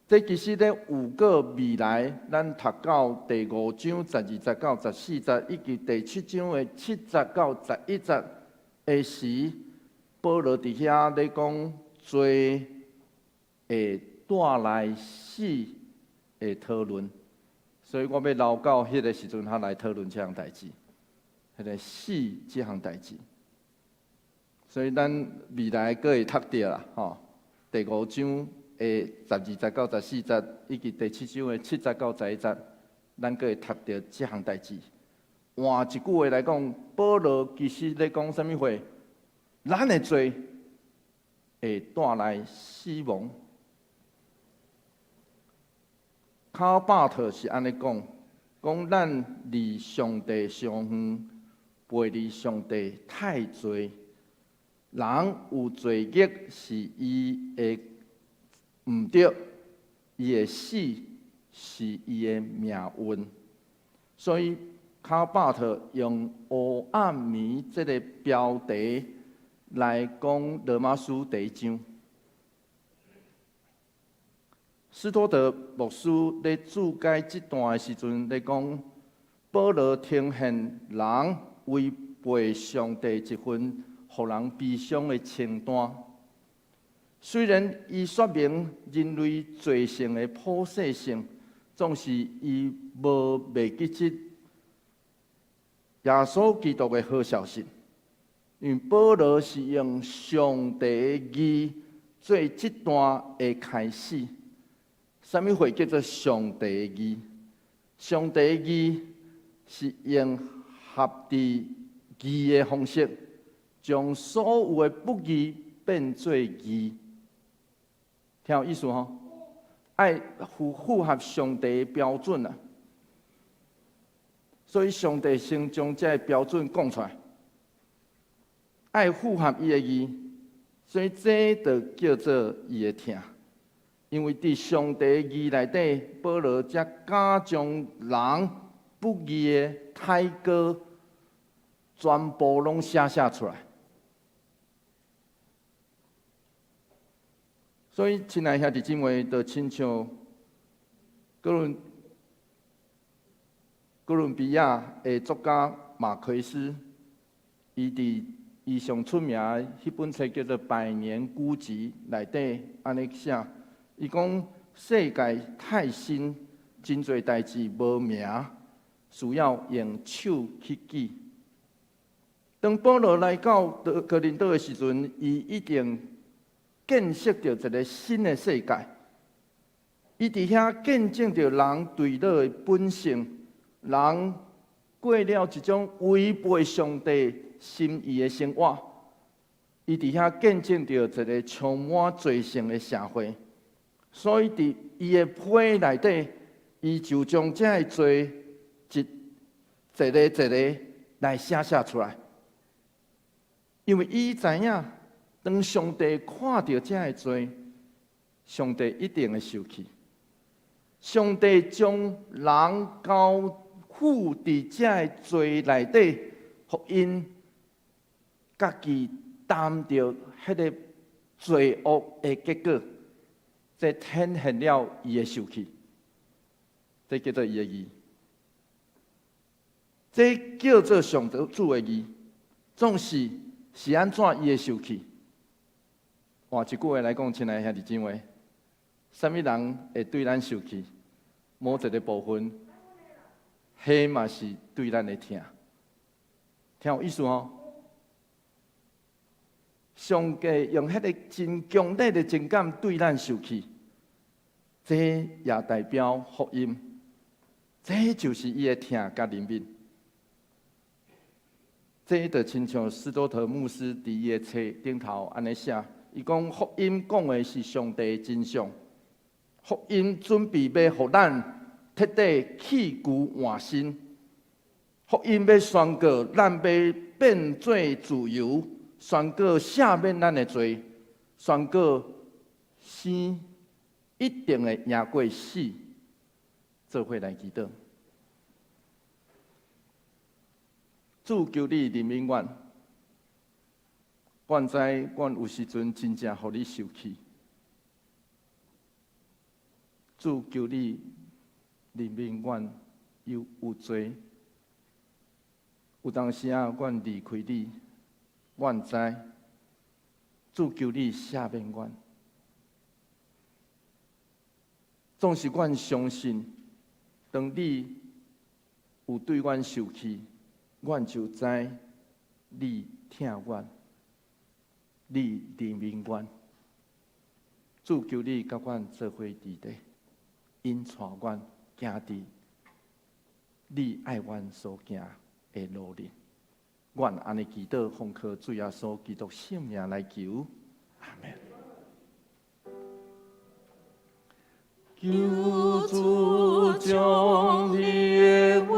這其實咧預告未來，咱讀到第五章12節到14節，以及第七章的7節到11節的時，保羅佇遐咧講罪會帶來死的討論，所以我欲留到彼个時陣，才來討論這項代誌，彼个死這項代誌。所以咱未來閣會讀著啦，吼，第五章的12節到14節，以及第七章的7節到11節，咱閣會讀著這項代誌。換一句話來講，保羅其實咧講啥物話？咱的罪會帶來死亡。卡巴特是按呢講，講咱離上帝傷遠，背離上帝太濟，人有罪孽是伊的毋對，伊的死是伊的命運。所以卡巴特用黑暗暝這个標題來講羅馬書第一章。斯托德牧師咧注解這段的時陣，咧講保羅呈現人違背上帝一份予人悲傷的清單。雖然伊說明人類罪性的普世性，總是伊無袂記得耶穌基督的好消息。因為保羅是用上帝的義做這段的開始。啥物話叫做上帝的義？上帝的義是用合佇義的方式，將所有的不義變做義。聽有意思吼？愛符合上帝的標準啊！所以上帝先將這个標準講出來，愛符合伊的義，所以這就叫做伊的疼。因為佇上帝的義內底，保羅才敢將人不義的太歌，全部攏寫出來。所以，親愛兄弟姊妹，就親像哥倫比亞的作家馬奎斯，伊佇伊上出名的彼本冊叫做《百年孤寂》內底按呢寫，伊講世界太新，真濟代誌無名，需要用手去記。當保羅來到哥林多的時陣，伊已經見識著一個新的世界。伊佇遐見證著人墜落的本性，人過了一種違背上帝心意的生活。伊佇遐見證著一個充滿罪性的社會。所以佇伊的批內底，伊就將這个罪一一个一个來寫出來。因為伊知影，當上帝看著這个罪，上帝一定會生氣。上帝將人交付佇這个罪內底，予𪜶家己擔著彼个罪惡的結果，這顯現了伊的生氣。這叫做伊的義，這叫做上帝主的義。總是是按怎伊會生氣？換一句話來講，親愛兄弟姊妹，啥物人會對咱生氣？某一个部分，彼嘛是對咱的疼，聽有意思吼？上帝用彼个真強烈的情感對咱生氣，這也代表福音，這就是伊的疼佮憐憫。這就親像斯多特牧師佇伊的冊頂頭按呢寫，伊講福音講的是上帝的真相，福音準備欲予咱徹底棄舊換新，福音欲宣告咱欲變做自由，宣告赦免咱的罪，宣告生一定會贏過死，做伙來祈禱。主求你憐憫阮，阮知阮有時陣真正予你受氣。主求你憐憫阮，有罪，有當時仔阮離開你，阮知。主求你赦免阮，總是阮相信，當你有對阮受氣，阮就知你疼阮，你憐憫阮。主求你佮阮做伙佇咧，引帶阮行佇你愛阮所行的路裡。阮按呢祈禱，奉靠主耶穌基督聖名來求，阿們。求主將你的話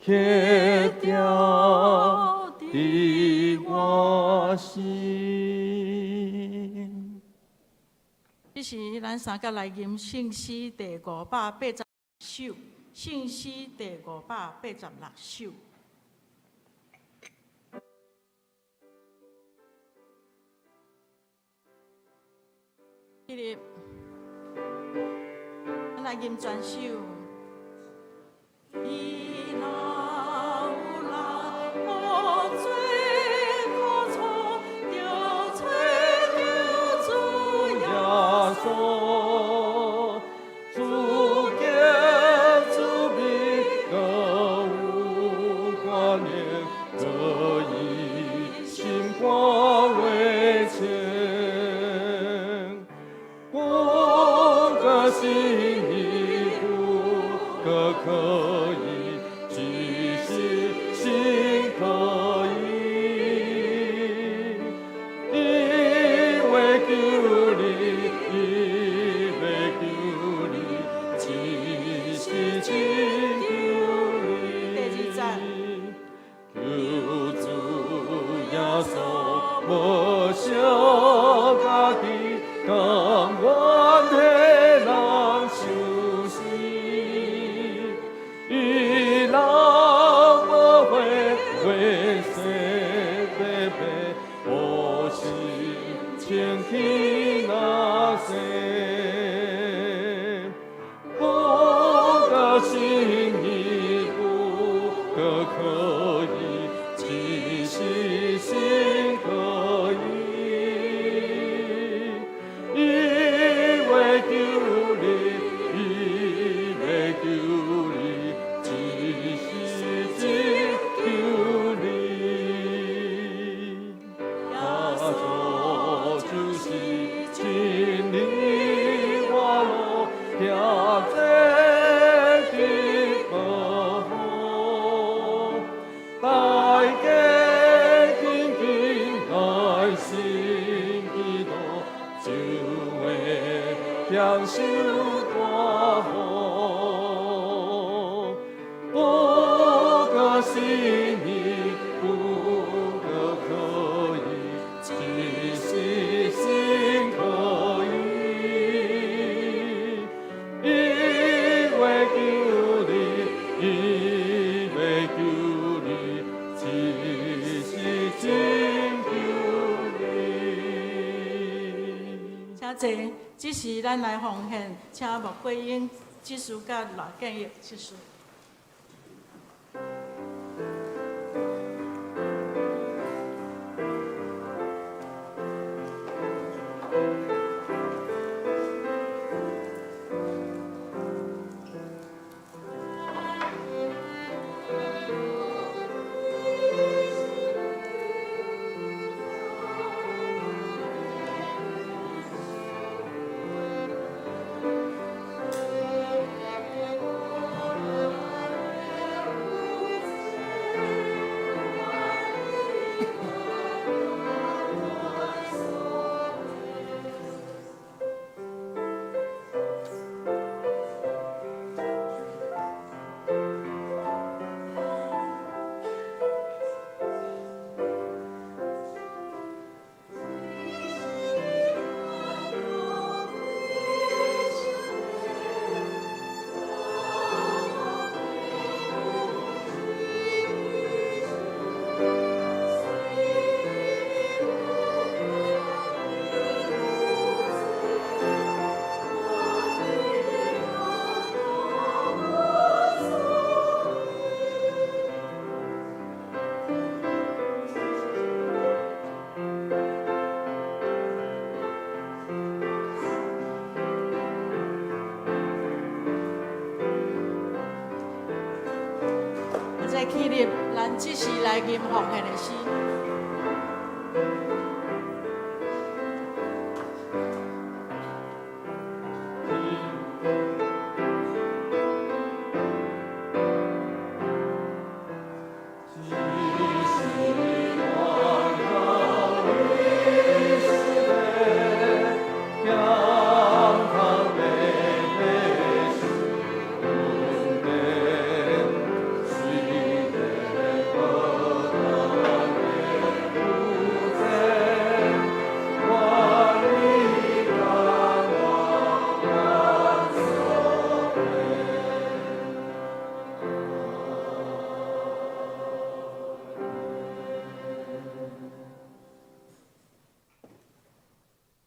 刻雕佇我心。這時，咱三個來吟聖詩第586首，聖詩第586首。起立，咱來吟全首。伊若有人無罪可錯，著揣求主耶穌。主潔主美，閣有寡念，閣以心肝為前。不可信義，不可可疑，只是心可疑。伊會救你，伊會救你，只是真救你。第二節。求主耶穌，無小家己，甘願替人受死。清氣那些，不可心意，不可可以，只是心可以。伊會救你，伊會救你，只是只救你。耶穌就是真理，活路，行這的保護，大家緊緊來信基督，就會享受大福。不可思議，不可可以，只是心可以。伊會救你，伊會救你，只是真救你。請坐，這時咱來奉獻，請穆桂英執事佮賴建業執事。這起立，咱這時來吟奉獻的詩。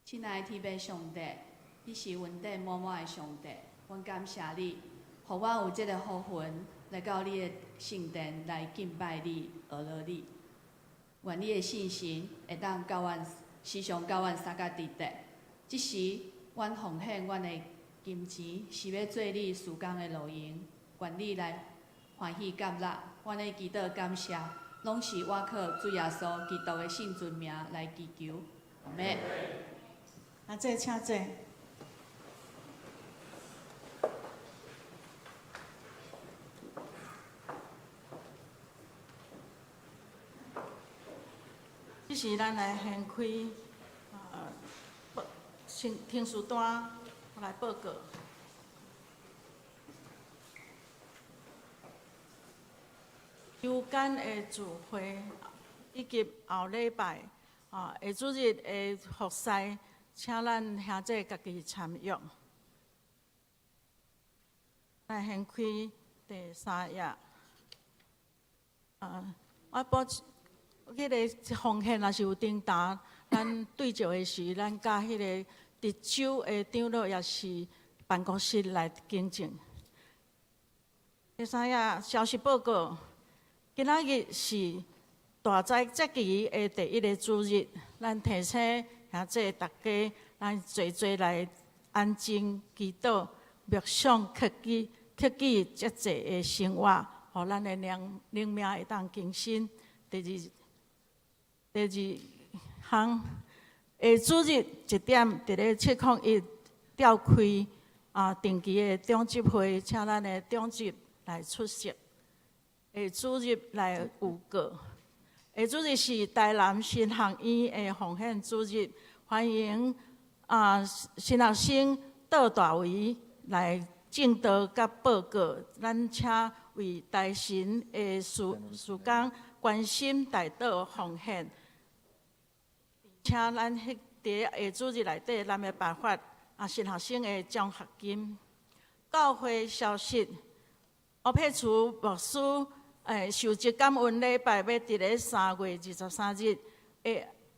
親愛的天父上帝，你是恩典滿滿的上帝，阮感謝你，予阮有這个福分來到你的聖殿來敬拜你、學樂你。願你的聖神會當佮阮時常佮阮相佮佇底。這時，阮奉獻阮的金錢，是欲做你事工的路用。願你來歡喜接納，阮的祈禱感謝，攏是倚靠主耶穌基督的聖尊名來祈求。阿們。阿姐，請坐。這時，咱來掀開報聽書單來報告。周間的聚會以及後禮拜下主日的服侍，請咱兄弟家己參與。來掀開第三頁。我補，彼个奉獻若是有訂單，咱對照的是咱佮彼个值周的長老也是辦公室來更正。第三頁消息報告，今仔日是大齋節期的第一个主日，咱提醒兄弟大家，咱齊齊來安靜祈禱、默想、克己、克己節制的生活，予咱的靈靈命會當更新。第二項，下主日1點，佇咧701召開定期的長執會，請咱的長執來出席。下主日來預告，下主日是台南神學院的奉獻主日，歡迎新學生杜大維來證道佮報告。咱請為台神的事事工關心代禱奉獻，請咱彼佇下主日內底，咱欲頒發新學生的獎學金。教會消息，烏佩慈牧師受職感恩禮拜欲佇咧3月23日下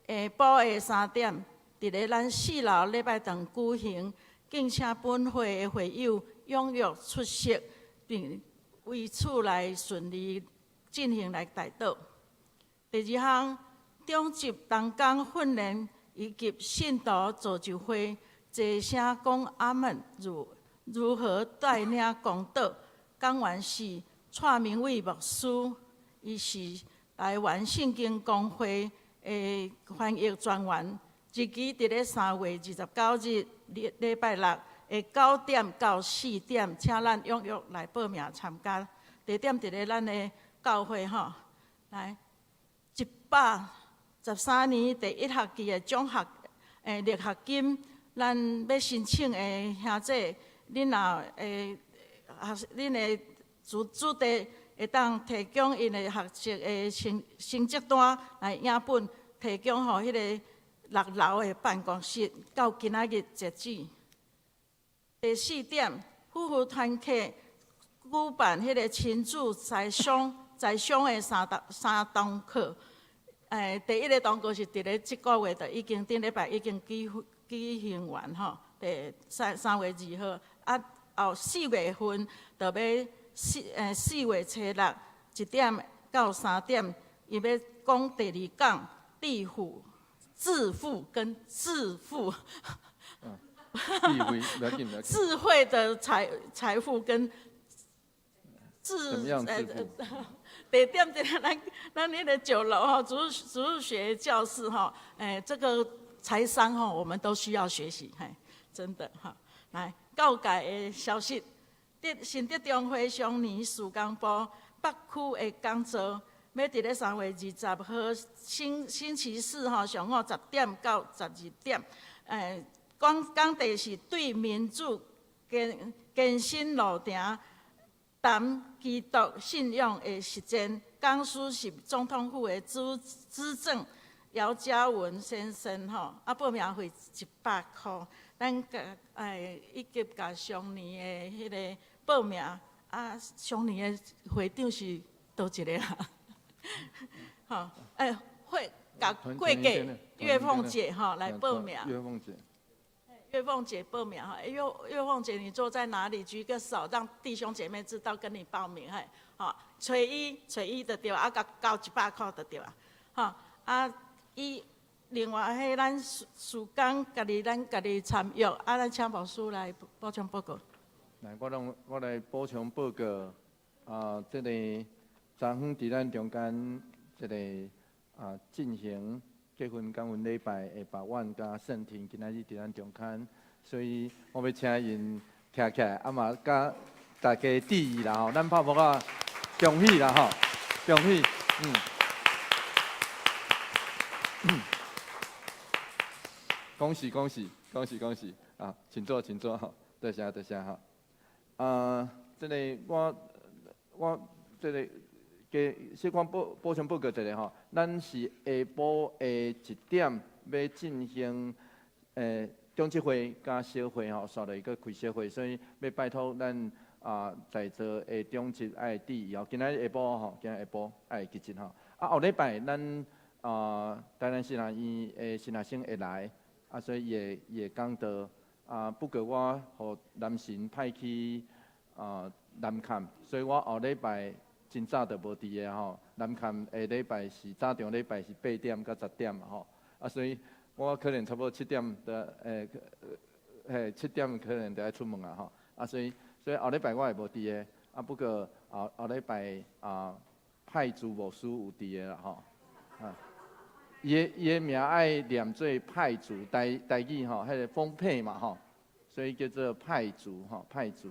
下晡的3點，佇咧咱四樓禮拜堂舉行，敬請本會的會友踴躍出席，並為此來順利進行來代禱。第二項，長執同工訓練以及信徒造就會，齊聲講阿門，如何帶領公道？講員是蔡明偉牧師，伊是台灣聖經公會的翻譯專員。日期佇咧3月29日禮禮拜六的9點到4點，請咱踴躍來報名參加。地點佇咧咱的教會吼，來113年第一學期的獎學力學金，咱欲申請的兄弟，恁若會學恁的子子弟會當提供𪜶的學習的成績單來影本提供予彼个六樓的辦公室，到今仔日截止。第四點，夫婦團契舉辦彼個親子財商財商的三堂課。第一个堂課是佇咧這個月就已經頂禮拜已經舉行完吼，第3月2號，後4月份就欲4月初六1點到3點，伊欲講第二講致富、致富跟致富。智慧，不要緊，不要緊。智慧的財富跟智怎麼樣致富？地點佇咱彼個9樓吼，主日學教室吼，這個財商吼，我們都需要學習，嘿，真的哈。來，教界的消息，德信德中會上年事工部北區的講座，欲佇咧3月20號星期四吼，上午10點到12點，講題是對民主更新路程。談基督信仰的實踐，講師是總統府的資政姚嘉文先生吼，報名費100箍，咱共以及共上年的彼个報名，上年的會長是佗一个啦？吼，會共過過月鳳姐吼來報名。月鳳姐。月鳳姐報名哈，月鳳姐你坐在哪裡？舉個手，讓弟兄姐妹知道跟你報名嘿。吼，初一初一就對，共交100箍就對啊。吼，伊另外彼咱事工家己咱家己參與，咱請牧師來補充報告。來，我來補充報告。這个昨昏佇咱中間，這个進行結婚感恩禮拜的百萬佮聖庭，今仔日佇咱中間，所以我欲請𪜶徛起來，嘛佮大家致意啦吼，咱拍噗仔恭喜啦吼，恭喜，恭喜恭喜恭喜恭喜啊！請坐，請坐吼，多謝多謝吼。這个我這个加小可補充報告一下吼，咱是下晡的1點欲進行長執會佮小會吼，煞落去閣開小會，所以欲拜託咱在座的長執愛注意哦。今仔日下晡吼，今仔日下晡愛記得吼。後禮拜咱啊，台南神學院的神學生會來，啊，所以伊會講道。啊，不過我予南神派去啊南崁，所以我後禮拜真早就無佇个吼。南崁下禮拜是早場禮拜是8點到10點吼，啊，所以我可能差不多七點的嘿，7點可能就愛出門啊吼。啊，所以後禮拜我會無佇个，啊，不過後後禮拜啊派主牧師有佇个啦吼。啊，伊的名愛念做派主，台語吼，彼个豐沛嘛吼，所以叫做派主吼，派主。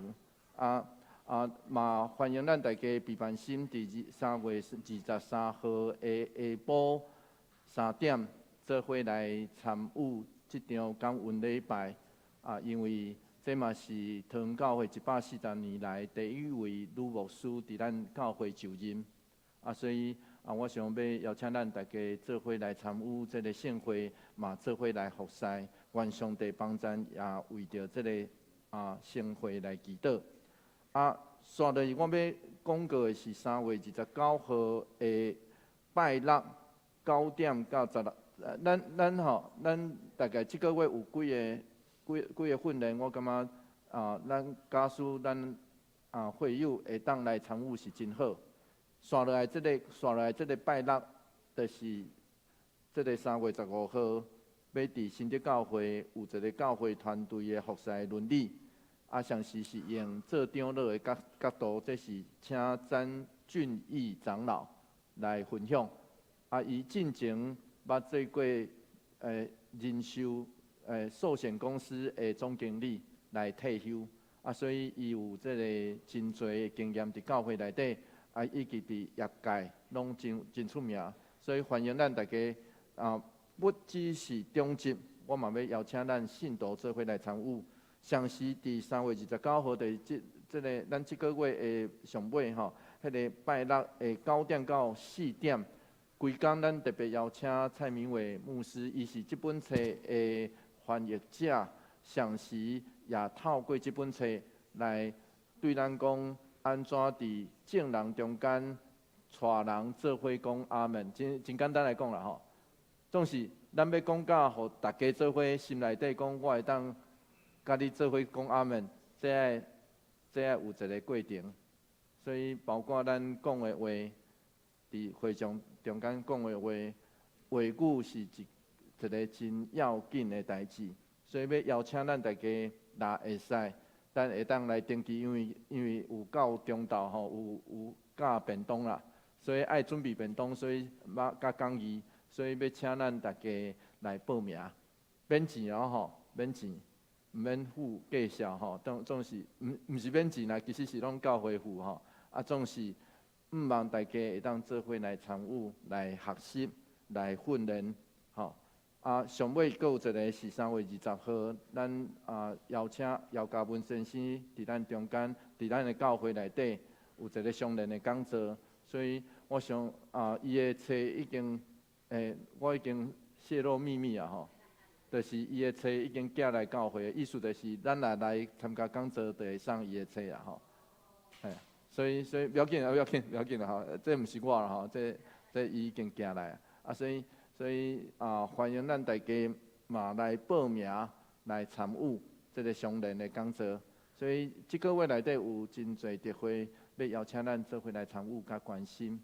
啊啊，嘛歡迎咱大家備辦心佇3月23號的下晡3點做伙來參與這場感恩禮拜。啊，因為這嘛是桃園教會140年來第一位女牧師佇咱教會就任。啊，所以啊，我想欲邀請咱大家做伙來參與這个聖會，嘛做伙來服侍，願上帝幫贊，也為著這个聖會來祈禱。啊，紲落去我欲廣告的是3月29號的拜六9點到16。咱吼，咱大概這個月有幾個訓練，我感覺啊，咱假使咱會友會當來參與是真好。紲落來這個拜六，就是這个3月15號，欲佇新竹教會有一个教會團隊的服侍倫理。啊，上時是用做長老的角度，這是請詹俊義長老來分享。啊，伊進前捌做過人壽壽險公司的總經理來退休。啊，所以伊有這個真濟的經驗佇教會內底，啊，以及佇業界攏真真出名。所以歡迎咱大家啊，不只是長執，我嘛欲邀請咱信徒做伙來參與。上時佇3月29號，就是這個咱這个月的上尾吼，彼个拜六的9點到4點，規工咱特別邀請蔡明偉牧師，伊是這本冊的翻譯者，上時也透過這本冊來對咱講，按怎佇眾人中間帶人做伙講阿門，真真簡單來講啦吼，總是咱欲講到予大家做伙心內底講，我會當佮你做伙講阿門，這愛有一个過程，所以包括咱講的話，佇會場中間講的話，話語是一个真要緊的代誌，所以欲邀請咱大家，若會使，咱會當來登記，因為有到中晝吼，有教便當啦，所以愛準備便當，所以嘛佮講義，所以欲請咱大家來報名，免錢哦吼，免錢。毋免付價數吼，總是毋是免錢啦，其實是攏教會付吼。啊，總是毋望大家會當做伙來參與、來學習、來訓練，吼。啊，上尾閣有一个是3月20號，咱邀請姚嘉文先生佇咱中間，佇咱的教會內底有一个相連的講座，所以我想啊，伊的冊已經，我已經洩露秘密啊吼。就是伊的冊已經寄來教會，意思就是咱若來參加講座，就會送伊的冊啊吼。嘿，所以不要緊啊，不要緊，不要緊啦吼，這毋是我啦吼，這伊已經寄來啊，所以歡迎咱大家嘛來報名來參與這个相連的講座。所以這个月內底有真濟特會，欲邀請咱做伙來參與佮關心。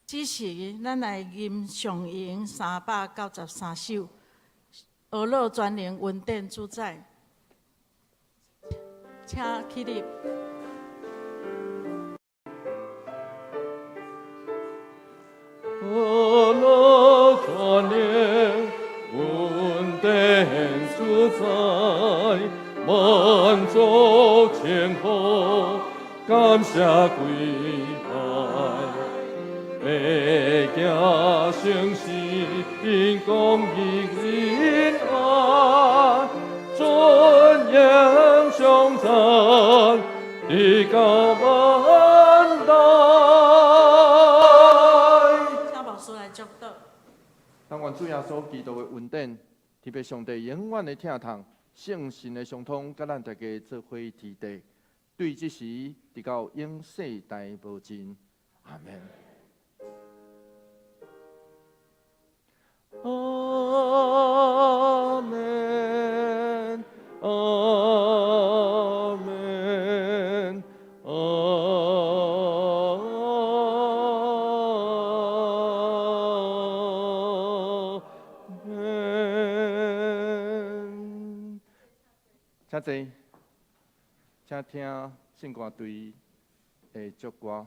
此時，咱來吟上詠393首，阿樂全能恩典主宰，請起立。阿樂全能恩典主宰，萬族前後感謝歸拜。白行誠實，公義仁愛，尊嚴頌讚，直到萬代。請牧師來祝禱。但願主耶穌基督的恩典，天父上帝永遠的疼痛，聖神的相通，佮咱大家做伙天地，對這時直到永世代無盡。阿阿門。阿門，阿門，阿門。請坐，請聽聖歌隊的祝歌。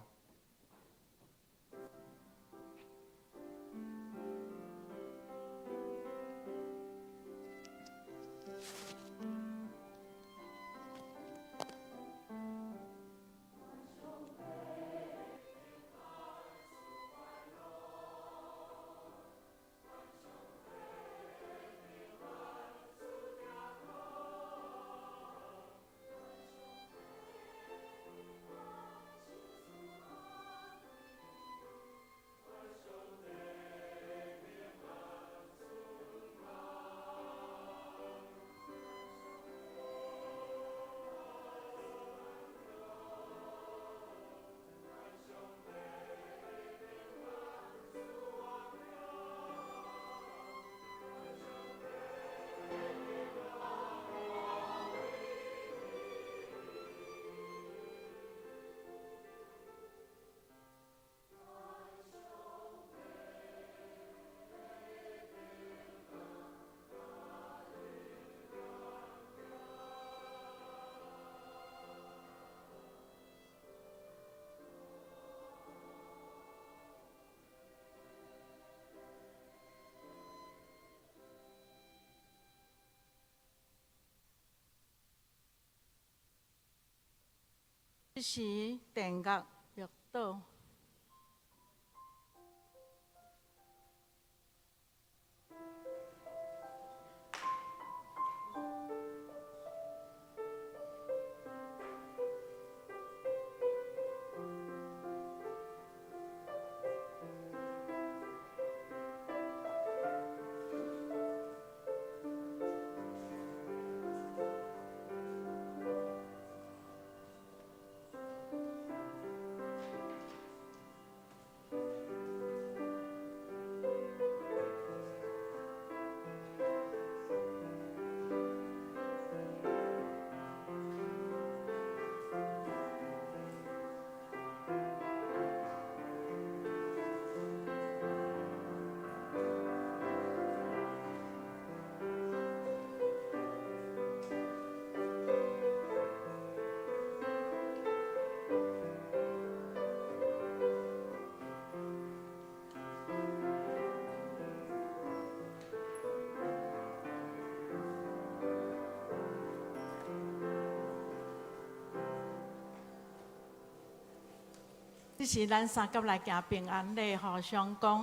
這時電樂樂倒。這時咱三甲來行平安禮，互相講。